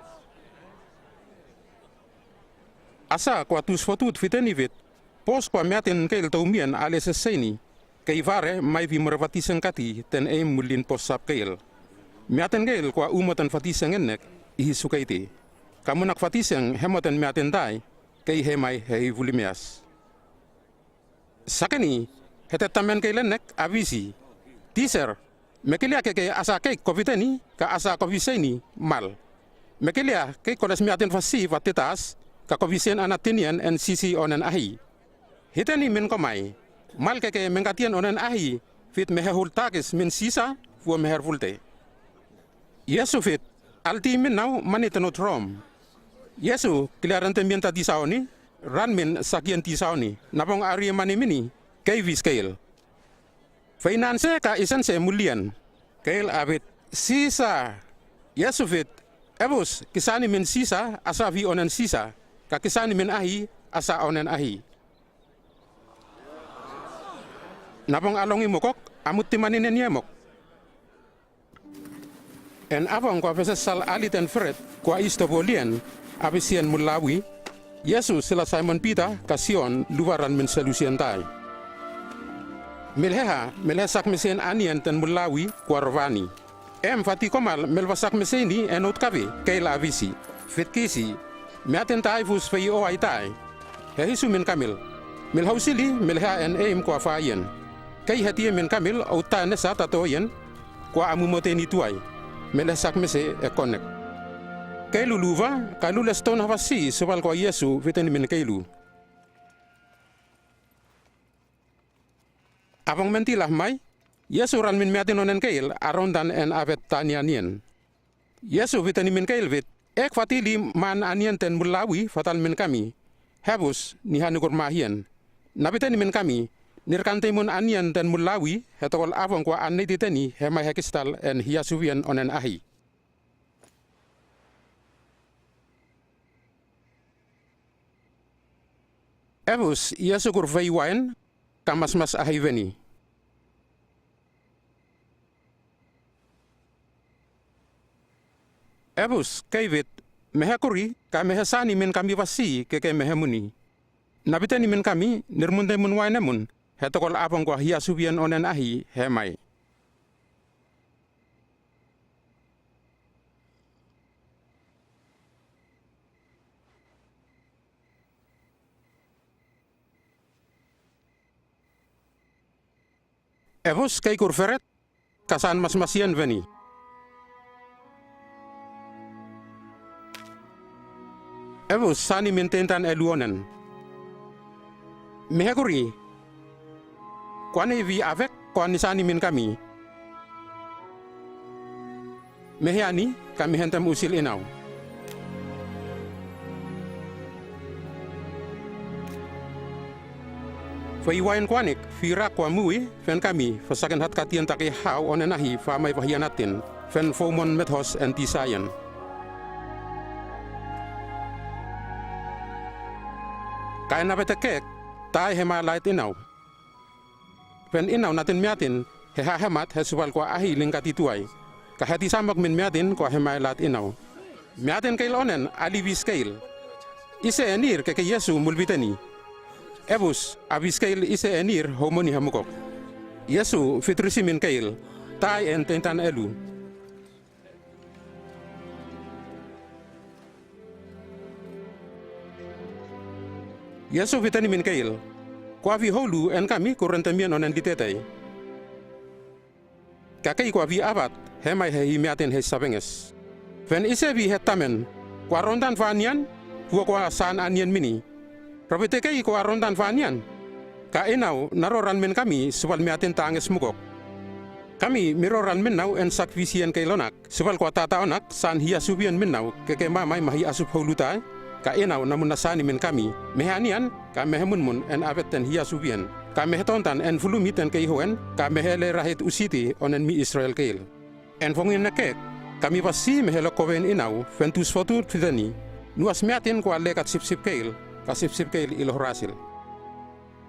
Asa ko a tus fotut viteni vit, Pos ko a miaten keil toumien a lese seini. Kei vare mai vi mure vatiseng kati ten eim mulin pos sap keil. Miaten keil ko a umoten vatiseng enek, i hi sukeiti. Ka munak vatiseng hemoten miaten tai, kei he mai he hi vulimeas. Sakeni, he te tamen keil enek a visi, Tiser, me kelia keke asa kei ko viteni ka asa ko viseini mal. Me kelia kei ko les miaten vasi va te tas, ka ko visen ana tinien en sisi onen ahi. Hiteni min ko mai, mal keke mengkatien onen ahi, vit me he hul takis min sisa, vua me her vulte. Iesu vit, alti min nau mani te not Rom. Iesu kelia rante mien ta tisaoni, ran min sakien tisaoni, nabong a rie mani mini, kei vis keil. Feinan se ka isen se mulien? Keil a vit, Sisa. Iesu vit, Ebus, kisani min sisa asa vi onen sisa, ka kisani min ahi asa onen ahi. Nabong a longi mokok, a muti mani ne niemok. En abong ko a vesesal ali ten fret, ko a isto volien, a visien mulawi, Iesu sila Simon Pita ka Sion luva ran min selusien tai. Milheha, milhe sakmesen anien ten mulawi ko a rovani. Em vati komal mil va sakmeseini en out kave, keil a visi. Vit kisi, Miaten tai vus vei o ai tai. He hisu min kamil. Mil hausili, milhea en eim ko a faien. Kei hetie min kamil, out tai nesa tatoien, ko a mumoteni tuai. Mil he sakmese e konek. Keilu luva, ka lule ston havasi, subal ko a Iesu, viteni min keilu. Abong menti lah mai, Iesu ran min miaten onen keil, a rondan en a vet tanianien. Iesu viteni min keil vit, Ek vatili man anien ten mulawi vatal min kami. Hebus, ni hanikur mahien. Na viteni min kami, nirkante mun anien ten mulawi, he tokol abong ko a anei titeni, he mai he kistal en hiasuvien onen ahi. Ebus, Iesu kur vei waen, ka masmas ahi veni. Ebus, kei vit, me he kuri, ka me he sani min kami vasi, keke me he muni. Na viteni min kami, nirmunte mun waen emun, he tokol abong ko a hiasuvien onen ahi, he mai. Ebus kei kur feret, ka san masmasien veni. Ebus sani min tentan e luonen. Me he kuri, ko anei vei avek ko a ni sani min kami. Me he ani, ka me hentem usil inau. Paiwaen ko anik, firak ko a mui, fen kami, fasaken hatkatien ta kei haw onen ahi famai vahian atin, fen foumon methos en tisayan. Ka e na bete kek, tai he malaet inaw. Fen inaw natin miatin, he hahemat he subal ko a ahi lingkati tuai. Ka he tisamok min miatin ko a he malaet inaw. Miatin keil onen a liwis keil. Ise e nir ke kei Iesu mulwiteni. Ebus a wis keil ise e nir houmoni he mukok. Iesu fitrisi min keil, tai en teintan elu. Iesu fiteni min keil, ko a wi houlu en kami ko rente mien onen litetai. Ka kei ko a wi abat, he mai he himiatin he sabenges. Fen ise wi he tamen, ko a rontan fanian, fuo ko a san anien mini. Robete kei ko a rontan fanian. Ka inaw na roran min kami subal miatin tanges mukok. Kami mi roran min naw en sak wisien keil onak. Subal ko a tataonak san hia subien min naw ke ke mamai ma hia sub houlu tai. Ka inaw na mun na sani min kami. Mehe anian ka mehe munmun en abet ten hia subien. Ka mehe tontan en fulumit en kei hoen ka mehe le rahit usiti onen mi Israel keil. En fongin ne kek, kami wasi mehe lo kowen inaw, fen tus fotu fiteni. Nuas miatin ko a lekat sipsip keil, ka sipsip keil ilo horasil.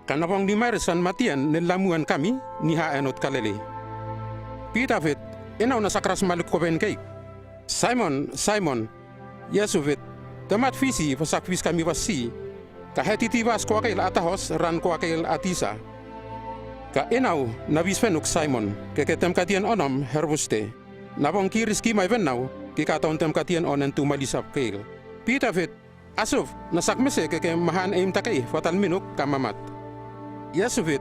Ka na wong ni Mairis an Matian ne lamuan kami, ni ha enot Kaleli. Pita wit, inaw na sakras malik kowen keik. Simon, Simon, Iesu wit, temat wisi, wasak wis kami wasi. Ka he titiwas ko a keil a tahos, ran ko a keil a tisa. Ka inaw, na wis fenuk Simon, ke ke temkatien onom, herwuste. Na wong kiris ki mai wen naw, ki ka taun temkatien onen tumalisap keil. Pita wit, Asuf, na sak mese ke ke mahan eim takei, fatal minuk, ka mamat. Iesu wit,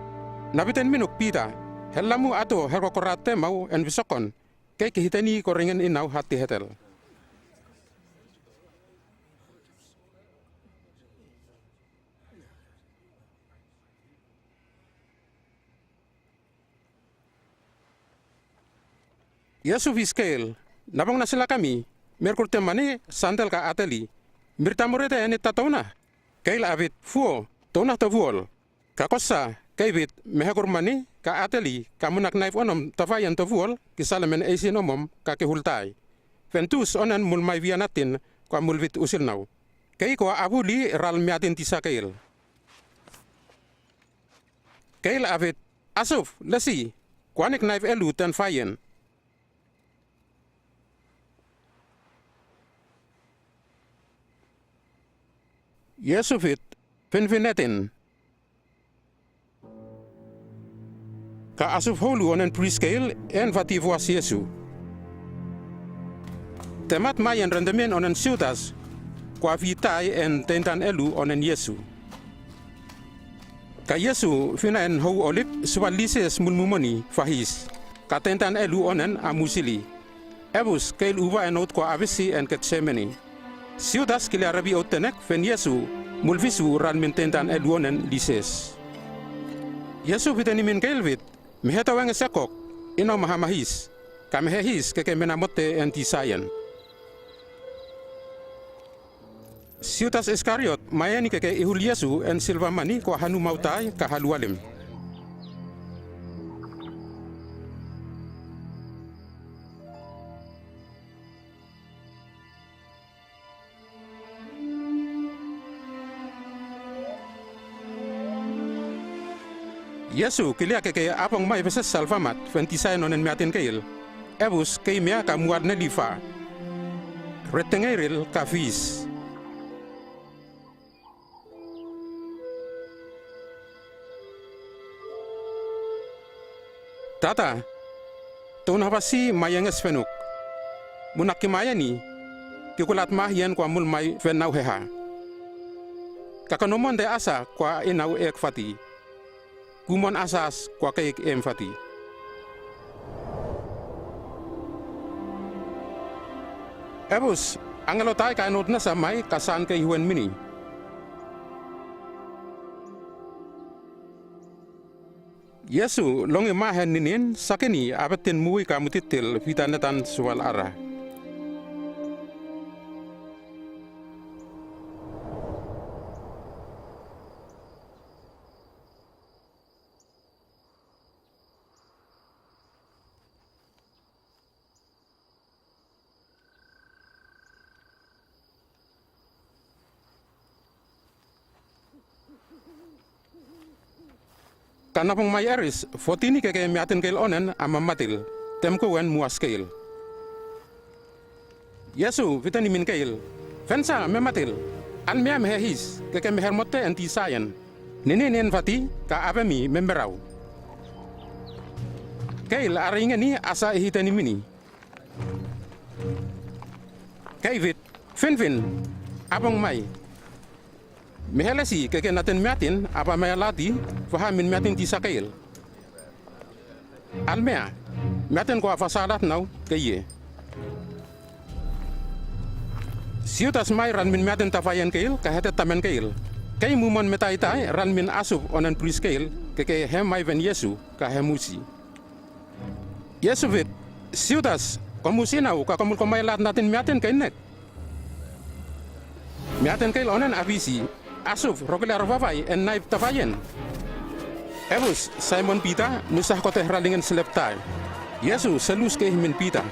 na witen minuk Pita, hel lamu ato, her ko korat te mau, en wisokon, kei ke hiteni ko ringen inaw hati hetel. Iesu wis keil, na wong na sila kami, mer kurte mani, sandel ka ateli. Mir tamurete eni ta touna. Keil a wit, fuo, touna to wuol. Ka kosa, kei wit, mehe kur mani, ka ateli, ka munak naif onom, tafayan to wuol, ki salemen eisin omom, ka ki hultai. Fen tus onen mul mai wian atin, ko a mul wit usil naw. Kei ko a awuli, ral miatin tisa keil. Keil a wit, asuf, lesi, ko anik naif elu ten fayen. Iesu wit, finfinetin. Ka asuf houlu onen pris keil, en fati wuas Iesu. Temat mai en rendemen onen Siutas, ko a witai en teintan elu onen Iesu. Ka Iesu fina en hou Olip, subal Lises mul mumoni, fahis. Ka teintan elu onen a musili. Ebus, keil uwa en out ko a awisi en Ketsemeni. Siutas kili a rebi out tenek, fen Iesu, mul wisu ran min teintan elu onen Lises. Iesu witeni min keil wit, mehe to wenges ekok, inaw maha mahis, ka mehe his ke ke mena motte en tisayan. Siutas Iskariot, mai eni ke ke ihul Iesu en silva mani ko a hanu mautai ka halualem. Iesu, kilia ke ke apong mai wesesal wamat, fen tisayan onen miatin keil. Ebus, kei mea ka mual neli fa. Retengeiril ka fis. Tata, toun hawasi mai enges fenuk. Munak ki mai eni, ki kulat mahi en ko a mul mai fen naw heha. Ka kano monte asa ko a inaw ek fati. Kumon asas ko a keik em fati. Ebus, angelo tai ka enot nasa mai ka san kei huen mini. Iesu, longi mahen ninin, sakini, abetin mui ka mutitil, fita netan sual ara. Ka nabong mai eris, fotini keke miaten keil onen a mamatil, temkoen muas keil. Iesu fiteni min keil, Fensa mematil, almea me hehis, keke me hermotte en tisayan. Ninin en fati, ka abe mi memerau. Keil a reingeni asa i hiteni mini. Kei fit, Finfin, abong mai. Mehelesi keke naten miatin a bamailati, faha min miatin tisa keil. Almea, miaten ko a fasalat nau, kei e. Si Hutas mai ran min miaten tafayan keil, ka hetet tamen keil. Kei mumon metaitai ran min asup onen pris keil, keke he mai ven Iesu, ka he musi. Iesu fit, Si Hutas, ko musi nau ka ko mul ko mailat naten miaten kei nek? Miaten keil onen a bisi, asup, rokilea rovavai en naip tafayan. Ebus, Simon Pita, nu sahkote ralingen slep tai. Iesu selus kei min Pita.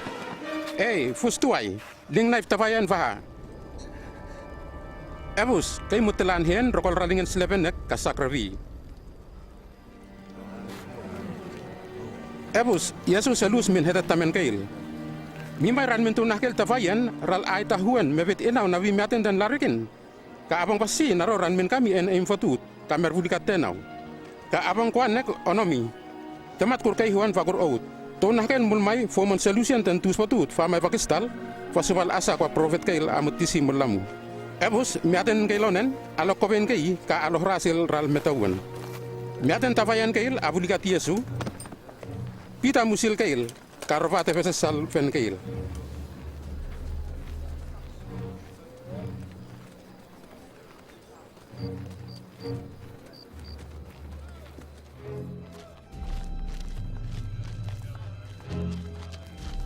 Ei, fus tuai, ling naip tafayan faha. Ebus, kei mutilan hen rokol ralingen slepen nek ka sak ravi. Ebus, Iesu selus min hetet tamen keil. Mimai ran min tunahkel tafayan, ral ai tahuen me fit inau na wi miaten den larikin. Ka abong pasi naro ran min kami en eimfotut, ka mervulikat tenau. Ka abong koan nek onomi. Temat kur keihuan fa kur out. Tunahkel mul mai fomon selusen ten tusfotut fa mai fakistal, fa subal asa ko a profet keil a mutisi mul lamu. Ebus, miaten keil onen, a lokkoben kei, ka a lohrasil ral metauen. Miaten tafayan keil a vulikat Iesu, Pita musil keil, ka rovate fesesal fen keil.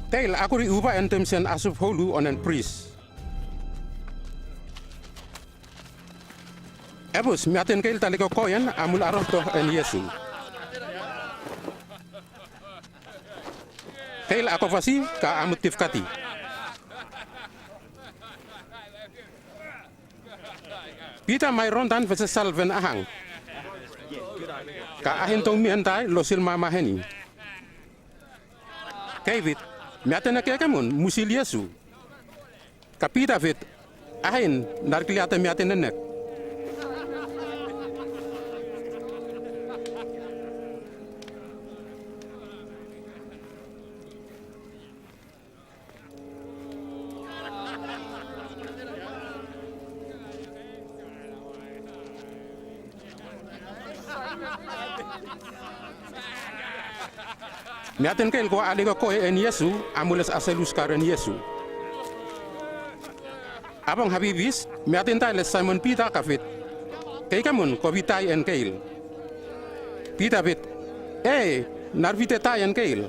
Keil a kuri uba en temsen asup holu onen pris. Ebus, miaten keil talikok koen a mul arohto en Iesu. Keil a kofasi, ka a mutifkati. Pita mai rontan fesesal fen ahang. Ka ahin tong mien tai losil mamaheni. Kei fit, Miaten e kekemon, musil Iesu. Ka Pita fit, Ahin, narkiliate miaten e nek. Miaten keil ko a alikok koe en Iesu, a mules a selus karen Iesu. Abong habibis, miaten tai le Simon Pita ka fit, Keikemon ko bitai en keil. Pita fit, Ei, narvite tai en keil.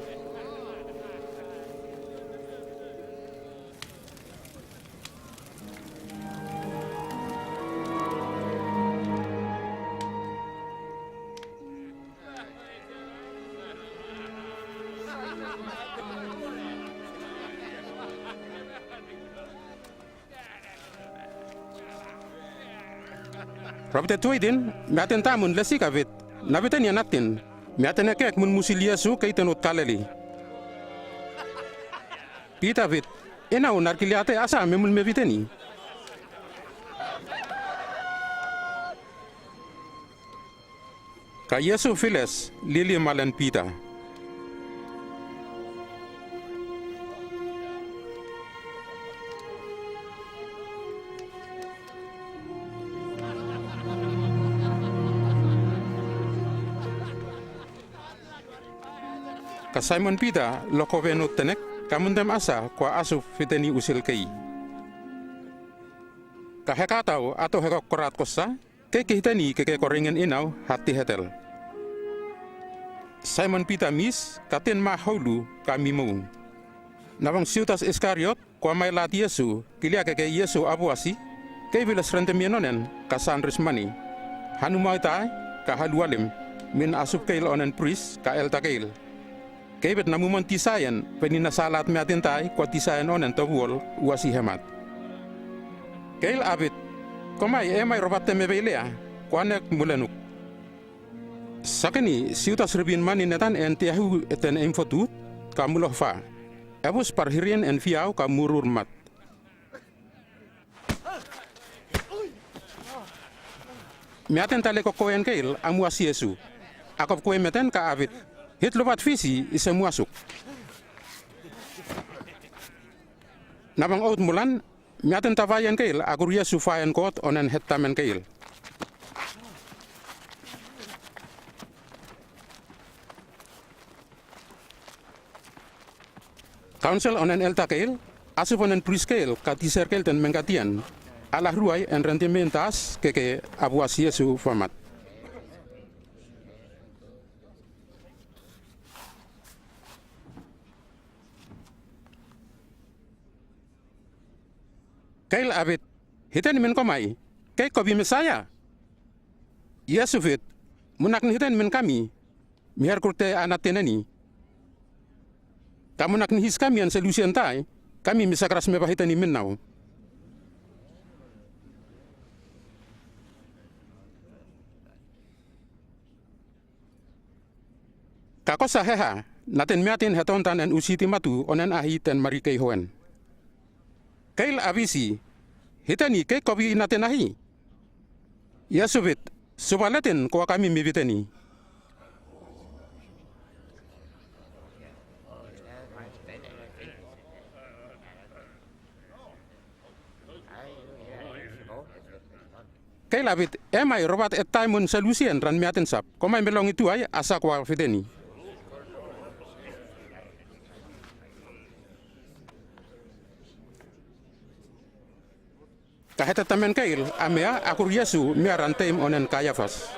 Robte tuidin, miaten tamun lesi ka fit, Na biteni a natin, miaten e kek mun musil Iesu kei tenut Kaleli. Pita fit, Inau narkiliate asa me mul me biteni. Ka Iesu files, lili malen Pita. Ka Simon Pita, lokobe nut te nek, ka mundem asa, ko a asup fiteni usil kei. Ka hekatau, ato hekok korat kosa, kei kihiteni keke koringen inau, hati hetel. Simon Pita mis, ka tin ma hulu, ka mimou. Nabong Siutas Iskariot, ko a mailat Iesu, kilia keke Iesu a buasi, kei biles rente mien onen, ka sanris mani. Hanumau tai, ka halualim, min asup keil onen pris, ka elta keil. Kei bet na mumon tisayan, peni na salat miaten tai, ko a tisayan onen tobuol, uasi hemat. Keil a bit, Komai e mai robat te me beilea, ko a nek mulenuk. Sakeni, siutas ribin man i netan en tiahu ten eimfotut, ka mulohfa. Ebus parhirien en fiau ka murur mat. Miaten tale kokkoen keil a mua si Iesu. A kobkue meten ka a wit, hit lupat fisi i se muasuk. Na bang out mulan, miaten tawaien keil a kur Iesu faen Kot onen het tamen keil. Kaunsel onen elta keil, asup onen pris keil ka tiser keil ten mengkatian, a lahruai en rente mentas keke a bua si Iesu famat. Keil a wit, hiteni min komai, kei ko wi Mesaia? Iesu wit, mu nakni hiteni min kami, mi herkurte a natineni. Ka mu nakni his kami en selusian tai, kami mi sakras me wahiteni min nau. Ka kosa heha, natin miatin hetontan en usiti matu onen ahi ten marikei hoen. Keil a wisi, hiteni kei ko wi natin ahi? Iesu wit, subaletin ko a kami mi witeni. Keil a wit, emai robat et taimun selusian ran miatin sap, komai melong i tuai a sa ko a witeni. Ka het tamen keil a mea a kur Iesu mea ran taim onen Kaiafas.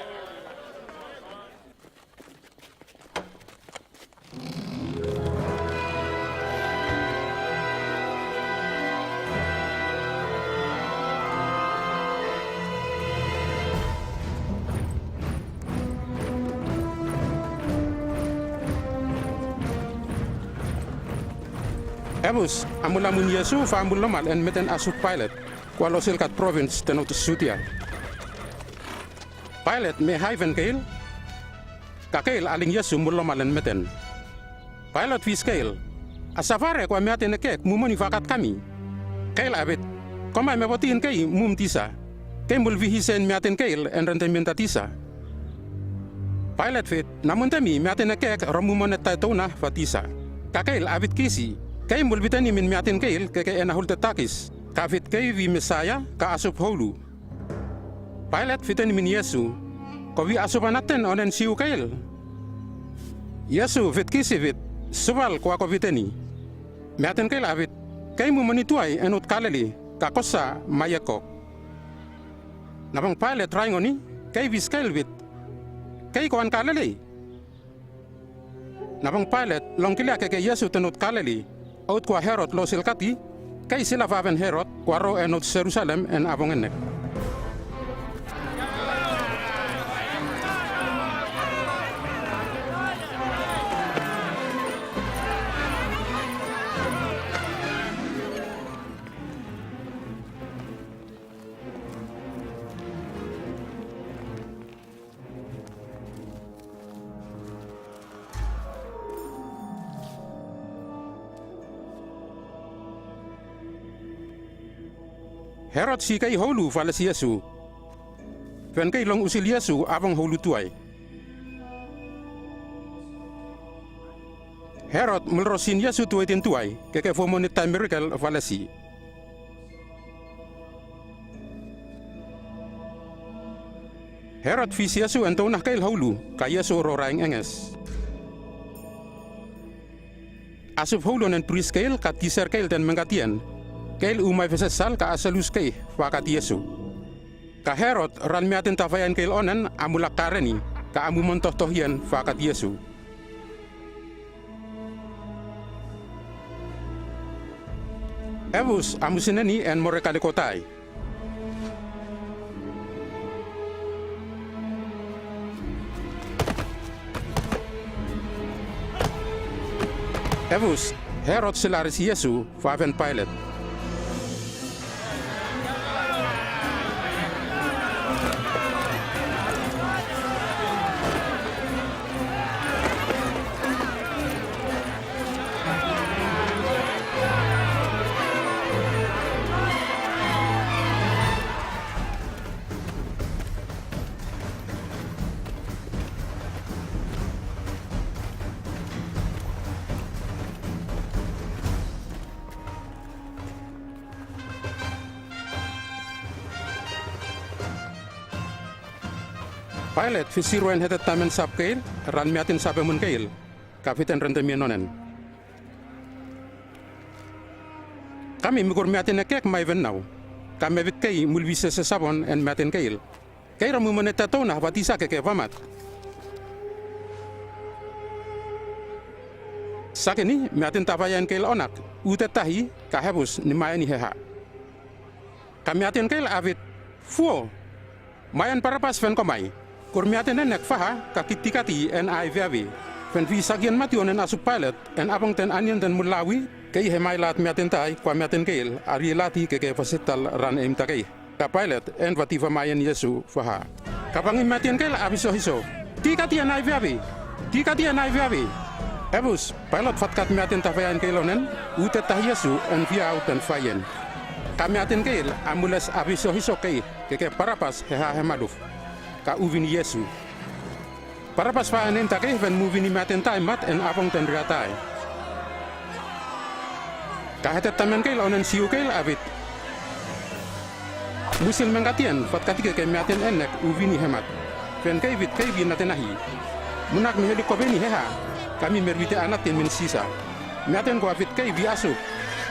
Ebus a mula mwiin Iesu fa a mul lomal en meten asut Pailet, ko a losilkat provins ten otus Sutia. Pailet me haiwen keil, ka keil a ling Iesu mul lomal en meten. Pailet wis keil, a sa ware ko a miatin e kek mumoni fakat kami? Keil a wit, komai me wotin kei mum tisa. Kei mul wihisen miatin keil en rente minta tisa. Pailet wit, na munta mi miatin e kek ro mumon e taitona fa tisa. Ka keil a witkisi, kei mul witeni min miatin keil keke e na hultetakis, ka wit kei wi Mesaia ka asup houlu. Pailet witeni min Iesu, ko wi asup a natin onen Siu keil? Iesu witkisi wit, subal ko a ko witeni. Miatin keil a wit, kei mumon i tuai en ut Kaleli, ka kosa mai e kok. Na bang Pailet raing oni, kei wis keil wit, kei ko an Kaleli? Na bang Pailet long kilia keke Iesu ten ut Kaleli, out ko a Herod losilkati, kei sila wawen Herod ko a ro en otus Jerusalem en a wongenek. Herod si kei houlu fala si Iesu. Wen kei long usil Iesu a wong houlu tuai. Herod mul ro sin Iesu tuai tin tuai, keke fomon i tai mirikel fala si. Herod wis Iesu en tona keil houlu, ka Iesu ro raing enges. Asup houlu onen pris keil ka tiser keil ten mengkatian, keil umai wesesal ka a selus kei fakat Iesu. Ka Herod ran miatin tawaen keil onen a mula kareni, ka a mumon tohtohien fakat Iesu. Ebus a musin eni en mo re kalikotai. Ebus Herod silaris Iesu fawen Pailet. Pailet fisiruwa en hetettamen sap keil ran miatin sapemon keil, ka fiten rendemien onen. Kami mikor miatin ekkeik mai venau, ka me vit kei mulwisese sapon en miatin keil. Kei romwi mo netta touna a vatisa ke ke vamat. Sakeni miatin tavayain keil onak, utetta hi, ka hepus ni maeni he ha. Ka miatin keil a vit, fuo, mayan Barabas ven komai. Kor miatin ennek vaha ka kitikati en aiveave, fen visakian mati onen asuk Pailet en abong ten anien den mulawi, kei he mailat miatin tai, kwa miatin keil a rilati ke ke vasetal ran eimtakei. Ka Pailet en vati vamayan Iesu vaha. Ka bangin miatin keil a visohiso, tikati en aiveave! Tikati en aiveave! Hepus Pailet vatkat miatin tavayain keil onen, utetta hi Iesu en viaut en vaien. Ka miatin keil a mules a visohiso kei ke ke Barabas he ha he maluf, ka uvin i Iesu. Barabas vaen eimtakei ven muvin i miatin tai mat en abong ten riatai. Ka hetettamen keil onen siu keil a vit, musil mengkatien vatkati ke ke miatin ennek uvin i he mat, fen kei vit kei vin aten ahi. Munak me helik kobeni he ha, kami me rwite anatien min Sisa. Miatin ko a vit kei via asuk,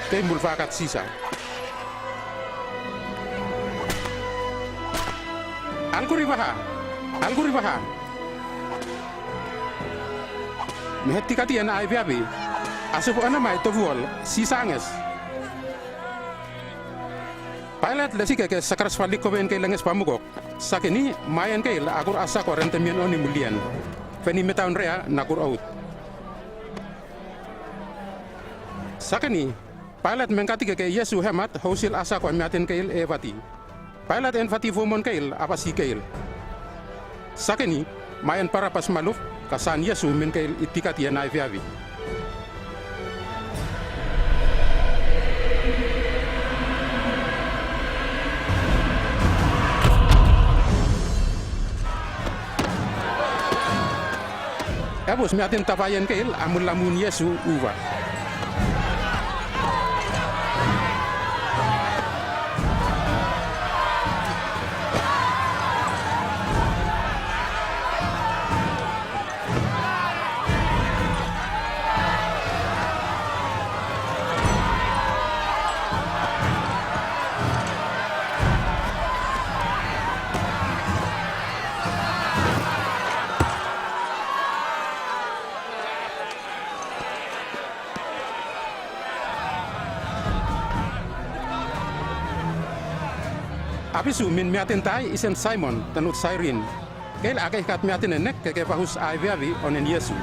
kei mul vakat Sisa. Alkuri vaha! Alkuri vaha! Me he tikati en aiveave, asup onamai tovuol, Sisa anges. Pailet lesi ke ke sakras valik kobei en keil enges pamukok. Sakeni mayan keil a kor asako rendemien oni mulien, fen i metaun rea na kor out. Sakeni Pailet mengkati ke ke Iesu he mat, housil asako a miatin keil e vati. Pailet en vati vomon keil, apasi keil. Sakeni mayan Barabas maluf, ka san Iesu min keil i tikati en aiveave. Hepus miatin tavayain keil a mula muun Iesu uva. Abisu min miatin tai i sen Simon, tanut Sairin. Keil a keikat miatin e nek ke ke vahus aiveave onen Iesu.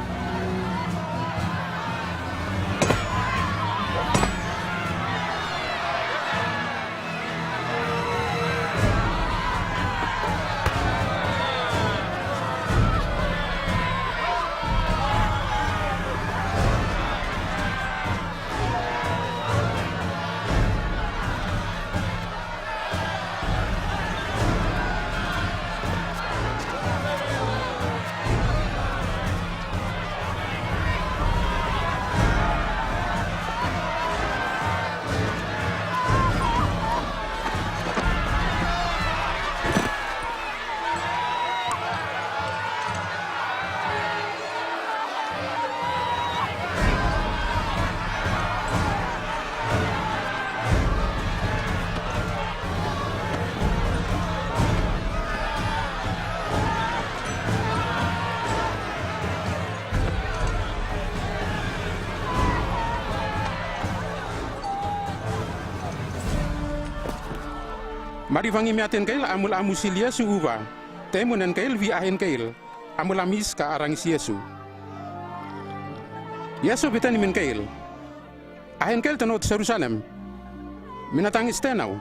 Maribangi miatin keil a mula musil Iesu uva. Teimon en keil via ahin keil a mula mis ka arangis Iesu. Iesu biteni min keil. Ahin keil tenot Jerusalem, minatang istenau.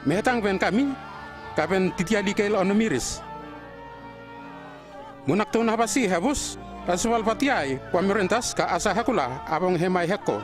Mehetang ven kami, ka ven titiali keil onomiris. Munak toun apasi hepus, e sopal patiai kwa merentas ka asa hekula abong he mai hekko.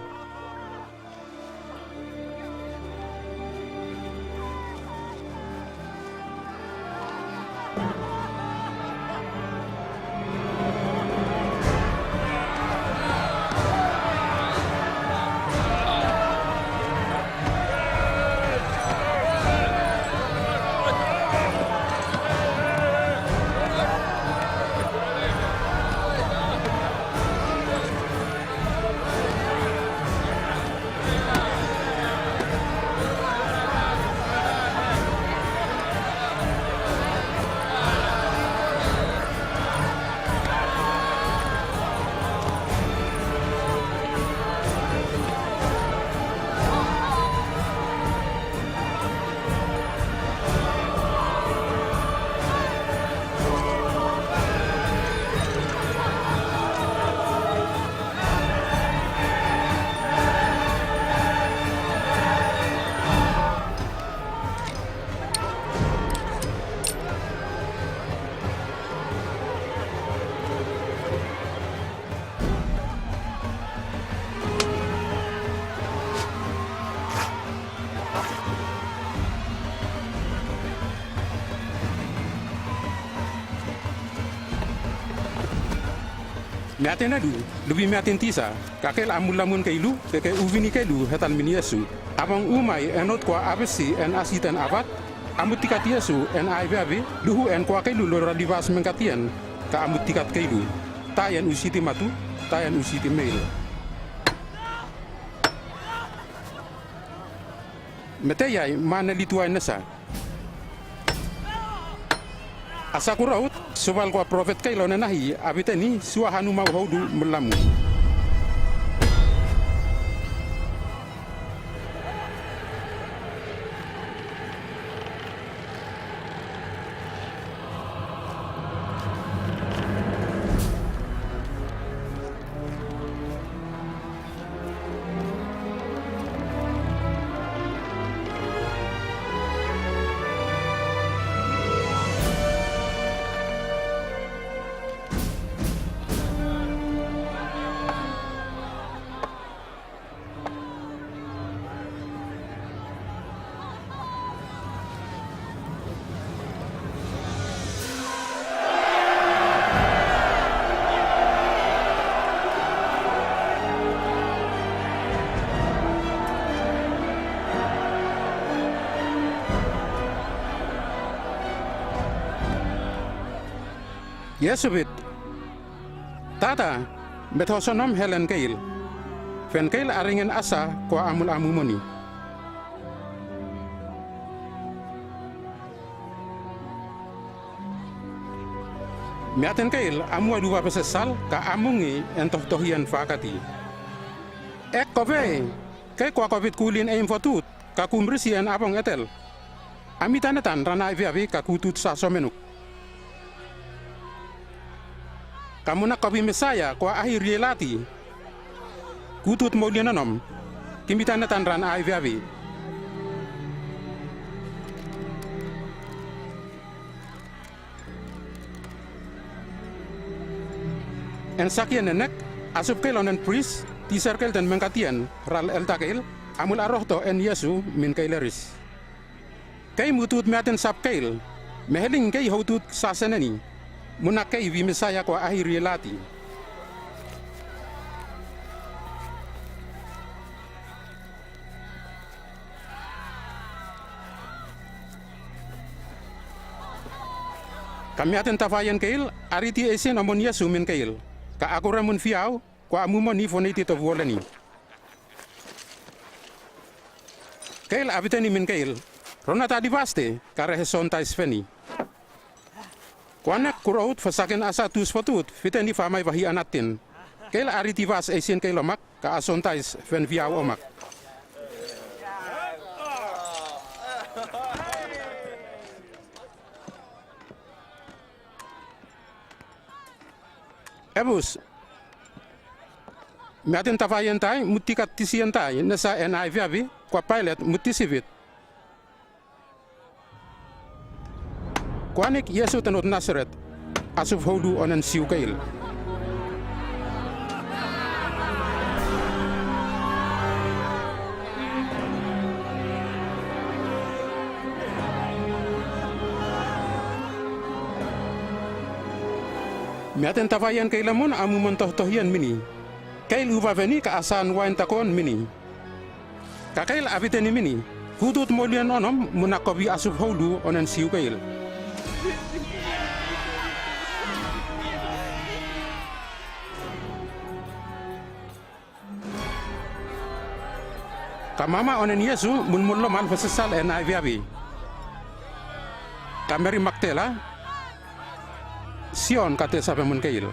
Miaten alu, lubi miaten tisa, ka keil a mulamun kei lu, ke ke uvini kei lu hetal min Iesu. Among umai enot kwa apesi en asiten avat, a mutikat Iesu en aiveavi, luhu en kwa kei lu lora libas mengkatien, ka a mutikat kei lu. Tayan usiti matu, tayan usiti mail. Meteiai, ma ne lituai nesa. A sa kuraut, subal kwa profet keil onen ahi, a biteni, sua hanu mau hulu mulamun. Iesu bit. Tata, met ho sonom helen keil. Fen keil a ringen asa kwa a mula mumoni. Miaten keil a mua lupa pesesal ka a mungi en tohtohien fakati. Ek kove, kei kwa kobit kulin eim fotut, ka kumrisi en abong etel. A mitanetan ran aiveavi ka kutut sa somenuk. Ka muna kobi Mesaia kwa ahi rielati. Kutut moulian onom, ki mitanetan ran aiveavi. En sakien nenek, a sub keil onen pris, tisar keil ten mengkatien, ral elta keil, a mula rohto en Iesu min keileris. Kei mutut miaten sap keil, meheling kei houtut sa seneni, muna kei wi Mesaia kwa ahi rielati. Ka miaten tafaien keil, a riti eisen omon Iesu min keil, ka a kure mun fiau, kwa a mumoni foneiti tovuoleni. Keil a biteni min keil, ronata libaste, ka rehe sontais feni. Kwa nek kuraut fasaken asa tus fotut, fiteni famai vahi anatin. Keil a riti vas eisen keil omak, ka a sontais fen fiau omak. Ebus. Miaten tafaien tai, mutikat tisien tai, nesa en aiveavi, kwa Pailet, mutisibit. Kwa nik Iesu tenot Nasaret, a sub houlu onen siu keil. Miaten tafaien keil lemon a mumon tohtohien mini. Keil upa feni ka a san wain takon mini. Ka keil a biteni mini, kutut moulian onom muna kobi a sub houlu onen siu keil. Ka mama onen Iesu mulmul lomal fesesal en aiveavi. Ka Meri Maktela, Sion ka te sapemon keil.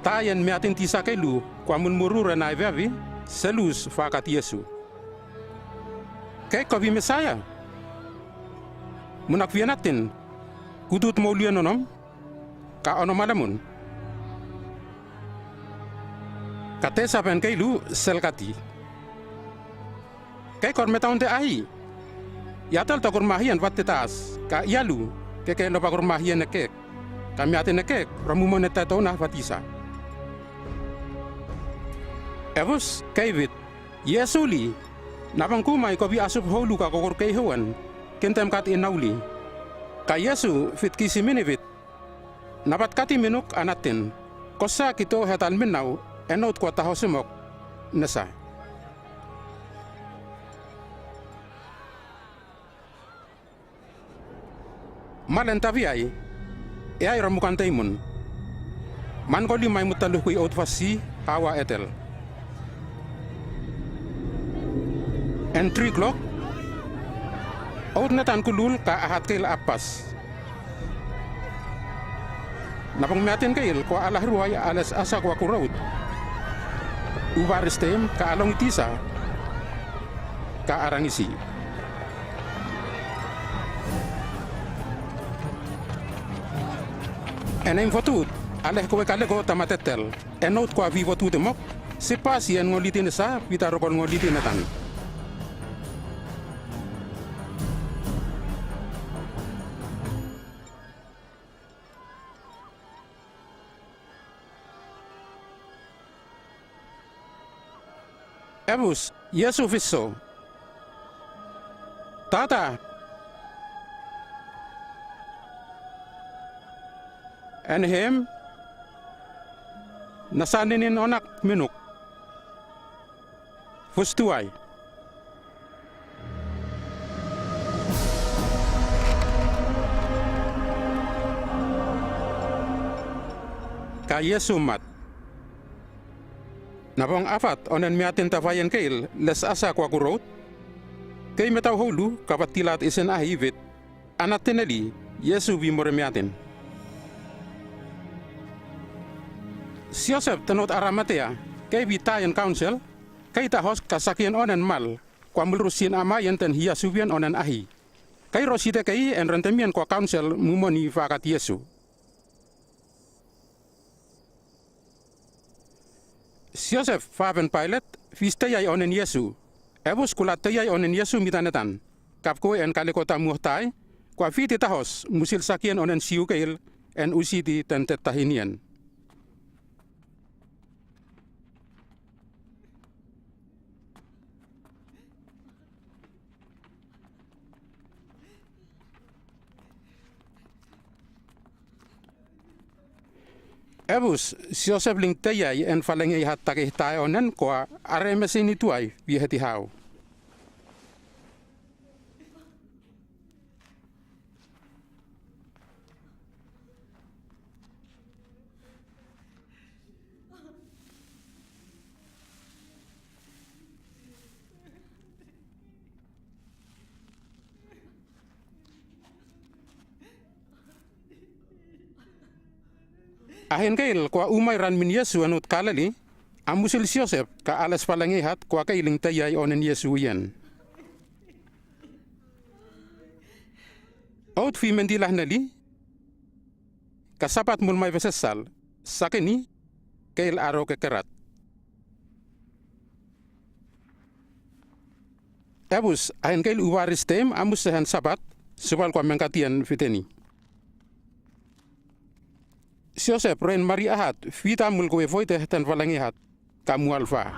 Taien miaten tisa keil u, kwa mulmurur en aiveavi, selus fakat Iesu. Kei kobi Mesaia? Muna kvianatin, kutut moulian onom, ka onom alemon. Ka te sapen keilu sel kati, kei ko metaun te ahi. I atel to kurmahi en vat te taas, ka i alu, ke ke lo pa kurmahi en ekek, ka miaten ekek ro mumon e tato na vatisa. Ebus kei wit, Iesu li, nabang kumai ko wi asup houlu ka ko kurkei hoen, kintemkat inauli. Ka Iesu wit ki simini wit, nabat kati minuk anatin, kosa ki to hetal minau, en out ko taho simok nesa. Malen tawi ai, e ai ro mukan teimun. Man ko li mai mutaluh kui out fasi, hawa etel. En tri klok, out netan kulul ka ahat keil apas. Nabang miaten keil ko ala hruai ales asa ko aku rout. Uba ristem ka along itisa ka arangisi. En ei mfotut, aleh ko e kaleko ta matetel. En out ko a wi fotut emok, sipasi en ngolitin esa, pita rokol ngolitin etan. Ebus Iesu fiso, Tata, en hem, na saninin onak minuk. Fustu ai. Ka Iesu mat. Nabang apat onen miaten tafaien keil les asa ko aku rout. Kei metau houlu ka bat tilat isen ahi wit. Anaten eli, Iesu wi more miaten. Si Josep tenot Arimatea, kei wi taien kaunsel, kei tahos ka sakien onen mal, ko a mulrus sin amaien ten hia subien onen ahi. Kei ro site kei en rentemien ko a kaunsel mumoni fakat Iesu. Si Josep fapen Pailet, fis teiai onen Iesu. Ebus kulat teiai onen Iesu mitanetan. Kapkoi en kaleko ta muohtai, ko a fiti tahos, musil sakien onen Jiu keil, en usiti ten tetahinien. Ebus, si Josep ling teiai en falengei hat takehtai onen ko a aremesen i tuai, wi heti hau. Ahin keil ko a umai ranmin Iesu en ut Kaleli, a musil si Josep ka ales falengei hat ko a keiling teiai onen Iesu ien. Out fi mentilah neli, ka Sapat mulmai wesesal, sakeni, keil aro kekerat. Ebus, ahin keil uba ristem a musehen Sapat, subal ko a mengkatien fiteni. Si Josep rein Maria ahat, fita mul ko e foiteh ten falengei hat, ka mual fa.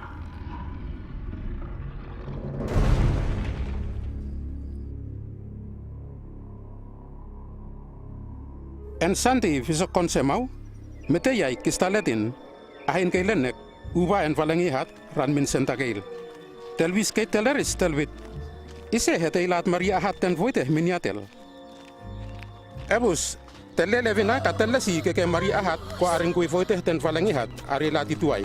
En sante fisok konsemau, me teiai kistaletin, ahin keil enek, uba en falengei hat, ranmin senta keil. Telwis kei teleris telwit. Ise he teilat Maria ahat ten foiteh miniatel. Ebus, tellel e wina ka tellesi keke Maria ahat ko a ringkui foiteh ten falengei hat, a rilat i tuai.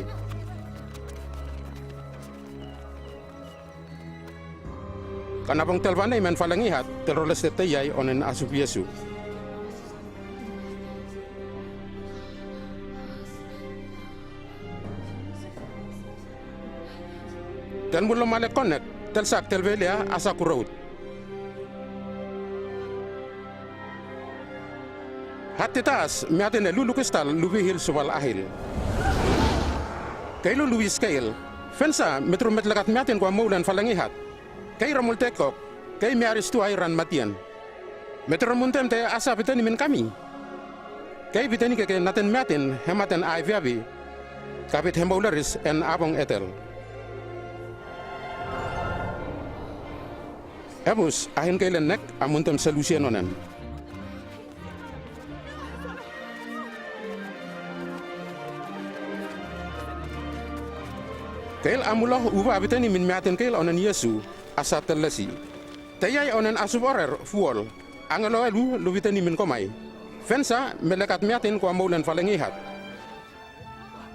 Ka nabang telwane i men falengei hat, telroles te teiai onen asup Iesu. Tel mul lo male konek, telsak telwelea asa ku rout. Hat te taas, miaten e lulu kistal, luwihil subal ahil. Keilu luis keil, fensa me trumetlek at miatin kua moul en falengihat. Kei romultekok, kei miaris tuai ran matien. Me trumuntemte asa biteni min kami. Kei biteni keke natin miatin hematen aiviavi, kabit hemouleris en abong etel. Ebus ahin keil en nek a muntem selusien onen. Keil a mulo uva biteni min miatin keil onen Iesu, asa tellesi. Teiai onen asup orer fuol, angelo elu lubiteni min komai. Fensa me lek at miatin kua moul en falengihat.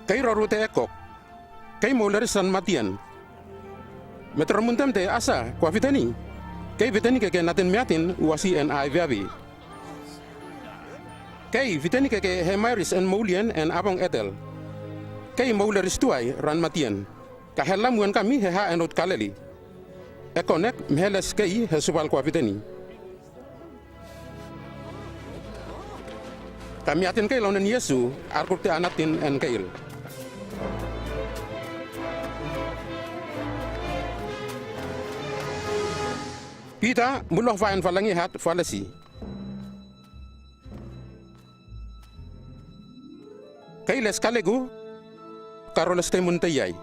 Kei rorutekok. Kei mouleris ran matien. Me trumuntemte asa kua biteni. Kei biteni keke natin miatin uasi en aiviavi. Kei biteni keke hemairis en moulien en abong etel. Kei mouleris tuai ran matien. Ka helamuen kami heha en ot Kaleli. E konek me heles kei hesubal kua biteni. Ka miatin keil onen Iesu, arkurte a natin en keil. Pita mulo vaen falengihat falesi. Kei les kaliku, ka roles temun teiai.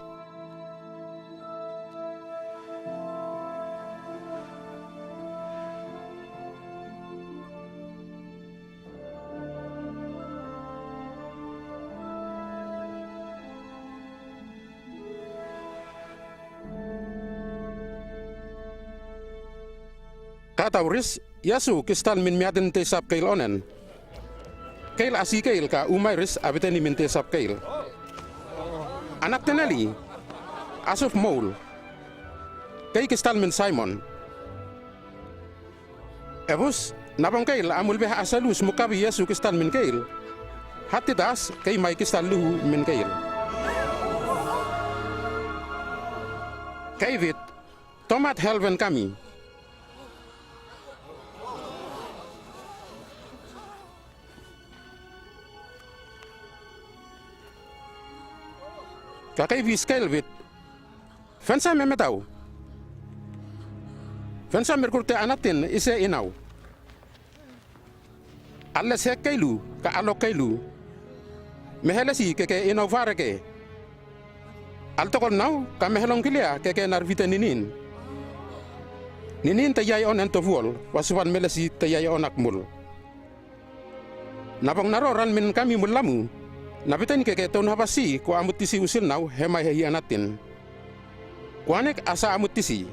Katauris, Iesu kistal min miatin tesap keil onen. Keil asi keil ka umairis a biteni min tesap keil. Anak teneli, asup moul. Kei kistal min Saimon. Ebus, nabong keil a mulbe a selus mukabi Iesu kistal min keil. Hatitas, kei mai kistal luhu min keil. Kei bit, tomat helven kami. Ka kei bit skel bit. Fensa me metau. Fensa me rkurte a natin ise inau. Ales hek keilu, ka alok keilu. Me helesi keke inau vareke. Al tokol nau, ka me helong kilia keke narbite ninin. Ninin teiai onen tovuol, wa suban melesi teiai onak mul. Nabong naro ran min kami mul lamu. Na biteni keke toun habasi kua amutisi usil nau, hemai hehi a natin. Kuanek asa amutisi.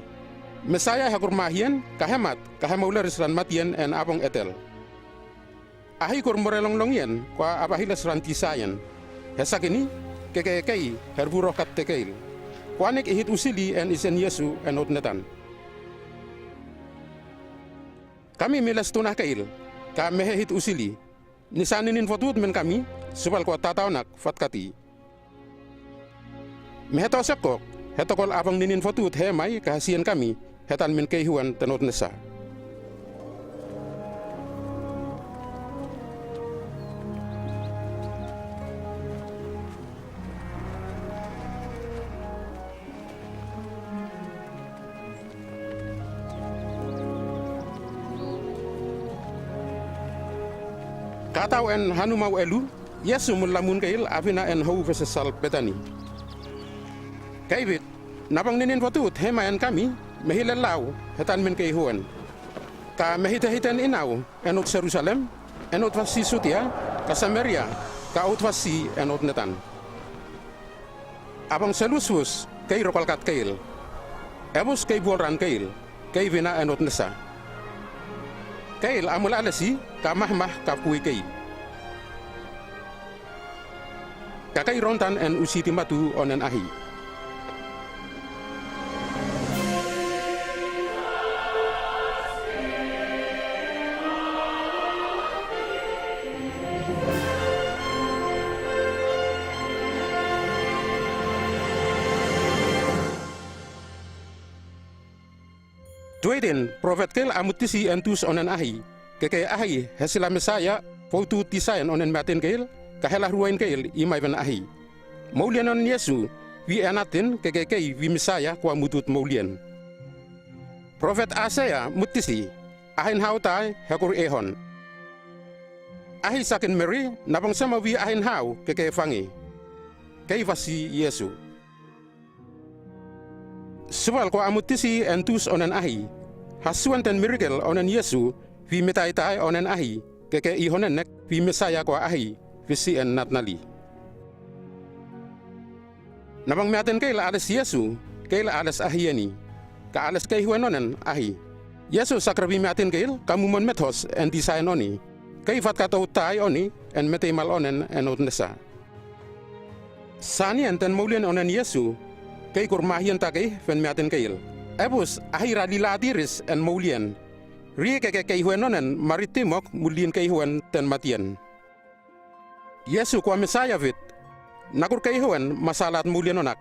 Mesaia hekurma hien, ka hemat, ka hemouleris ran matien en abong etel. Ahi kur murelonglong ien, kua abahiles ran tisaien. Hesakini, keke kei, herburoh katte keil. Kuanek ihit usili en isen Iesu en ot netan. Kami miles tuna keil, ka mehehit usili. Ni sa ninin fotut min kami, subal kua tataonak fatkati. Mehetosekkok, hetokol abong ninin fotut hemai ka hesien kami, hetan min keihuan tenot nesa. Katau en hanumau elu, Iesu mula mun keil a bina en hou besesal Betani. Kaibit, nabong ninin fotut hemai en kami, mehilel au hetan min keihuan. Ka mehitehiten inau en ot Jerusalem, en ot fasi Sutia, ka Sameria, ka ot fasi en ot netan. Abong selusbus kei rokalkat keil. Ebus kei buol ran keil, kei bina en ot nesa. Keil a mula alesi, ka mahmah kapkui kei. Ka kei rontan en usitimatu onen ahi. Tuetin, propet keil a mutisi en tus onen ahi, keke ahi hesila Mesaia, foutu tisain onen miatin keil, ka hela ruain keil i maiben ahi. Moulian onen Iesu wi e anatin keke kei wi Mesaya ko a mutut moulian. Propet Aisaya mutisi, ahin hau tai he kur ehon. Ahi sakin Meri, na bong sa mawi ahin hau keke fangi. Kei fasi Iesu. Subal ko a mutisi en tus onen ahi, hasuan ten mirikel onen Iesu wi metaitai onen ahi keke ihonen nek wi Mesaya ko a ahi, fisi en natnali. Na bong miatin kei la ales Iesu, kei la ales ahi eni, ka ales keihuen onen ahi. Iesu sakra wi miatin kei ka mumon methos en tisayan oni, kei fatkat outai oni en meteimal onen en outnesa. Sanian ten moulian onen Iesu, kei kur mahian takei fen miatin kei. Ebus ahi ra lilatiris en moulian, ri keke keihuen onen maritimok mulin keihuen ten matian. Iesu ko a Mesaya fit, na kur keihuen masalat moulian onak,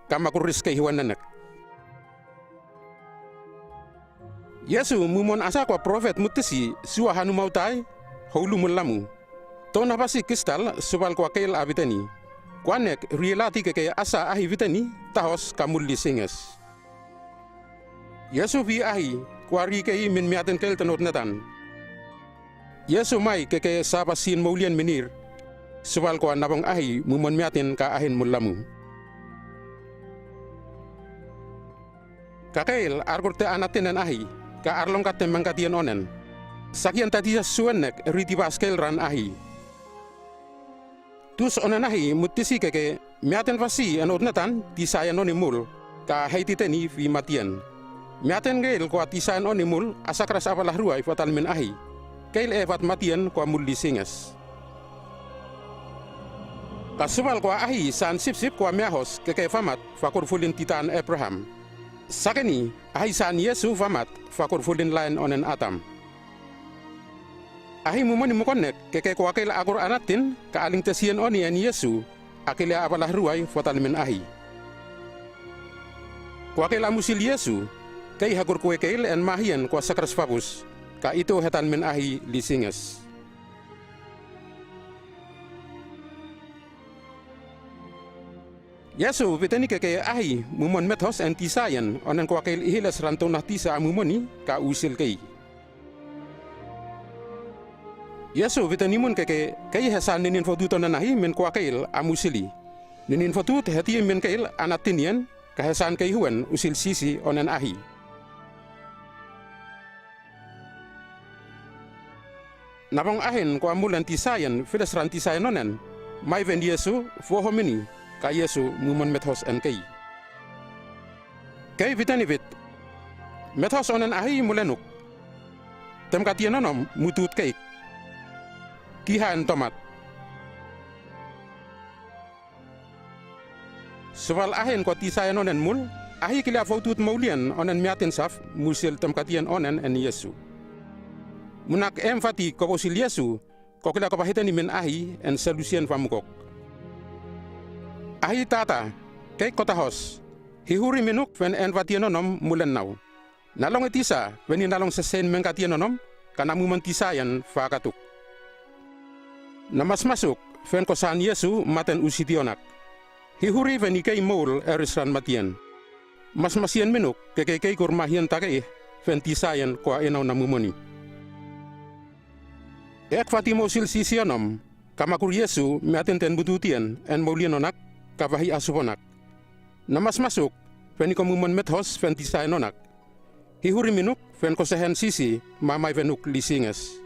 ka makuris keihuen nenek. Iesu mumon asa ko a propet mutisi sua hanumau tai, houlu mulamu. Tona fasi kistal subal ko a keil a viteni. Ko a nek rilati keke asa ahi viteni, tahos ka muli singes. Iesu wi ahi, ko a ri kei min miatin kei ten outnetan. Iesu mai keke sapa sin moulian minir, subal ko a na bong ahi mumon miatin ka ahin mulamu. Ka kei arkur te anatin en ahi, ka arlong ka te mengkatian onen. Sakian tatias suen nek ritibas kei ran ahi. Tus onen ahi mutisi keke miatin fasi en outnetan tisayan oni mul, ka heiti teni wi matian. Miatin kei ko a tisayan oni mul a sakras a pala ruai fatal min ahi. Kei e fat matian ko a muli singes. Ka subal ko a ahi san sipsip ko a miahos keke famat fa kur fulin titan Abraham. Sakeni ahi san Iesu famat fa kur fulin lain onen Atam. Ahi mumoni mukon nek keke ko a kei akur anatin ka aling tesian oni en Iesu, a kei a pala ruai fatal min ahi. Ko a kei a musil Iesu, kei hakur kue kei en mahian ko a sakras fapus, ka ito hetan min ahi lisinges. Iesu viteni keke ahi mumon methos en tisayan onen ko a kei ihiles ran tona tisa a mumoni ka usil kei. Iesu viteni mun keke kei he san ninin fotut onen ahi min ko a kei a musili. Ninin fotut heti min kei anatin ien ka he san keihuen usil sisi onen ahi. Na bong ahin ko a mul en tisayan files ran tisayan onen, maiven Iesu foho mini, ka Iesu mumon methos en kei. Kei viteni vit, methos onen ahi mulen uk. Temkatian onom mutut kei. Kiha en tomat. Subal ahin ko a tisayan onen mul, ahi kilia fotut moulian onen miatin saf musil temkatian onen en Iesu. Munak em fati ko usil Iesu, ko kilia ko pahiteni min ahi en salusian famukok. Ahi tata, kei ko tahos, hihuri minuk fen en fatian onom mulen nau. Nalong i tisa fen i nalong sesein mengkatian onom, ka na mumon tisayan fakatuk. Na masmasuk fen ko san Iesu maten usiti onak. Hihuri fen i kei moul eris ran matian. Masmasian minuk keke kei kur mahian takei fen tisayan ko a inau na mumoni. Ek fati mousil sisi onom, ka makur Iesu miatin ten mututian en moulian onak, ka fahi asup onak. Na masmasuk fen i ko mumon methos fen tisayan onak. Hihuri minuk fen ko sehen sisi mamai fen uk lisinges.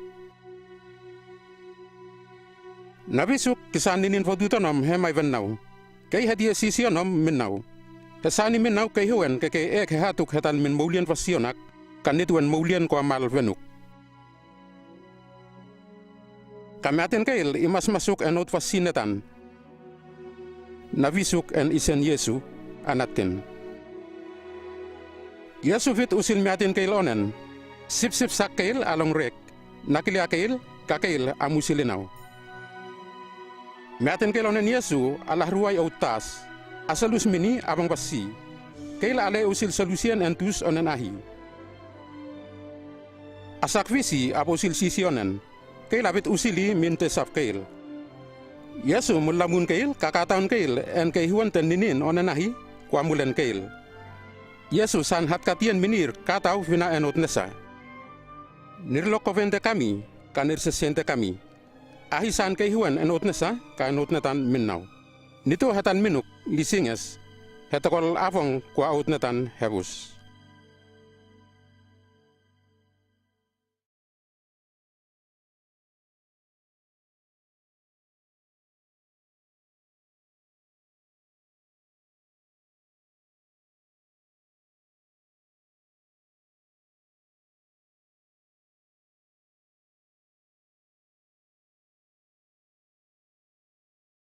Na visuk ki san ninin fotut onom he mai fen nau. Kei he die sisi onom min nau. He sani min nau keihuen keke ek he hatuk hetan min moulian fasi onak, ka nituen moulian ko a mal fen uk. Ka miatin kei i masmasuk en out fasi netan. Na visuk en isen Iesu anatin. Iesu fit usil miatin kei onen. Sipsip sak kei a long rek. Na kilia kei ka kei a musil i nau. Miatin kei onen Iesu a lahruai out tas. A salus mini a bong fasi. Kei a ale usil salusian en tus onen ahi. A sak fisi a pousil sisi onen. Kei a vit usili min te sap kei. Iesu mula mwohn keil, kakataun keil, en keihuan den ninin onenahi, kwa mwilen keil. Iesu san hatkatien minir katau fina en otnesa. Nirlokkoven de kami, ka nirsesien de kami. Ahi san keihuan en otnesa, ka en otnetan minnau. Nito hetan minuk, lisinges, he tekol afong kwa otnetan hepus.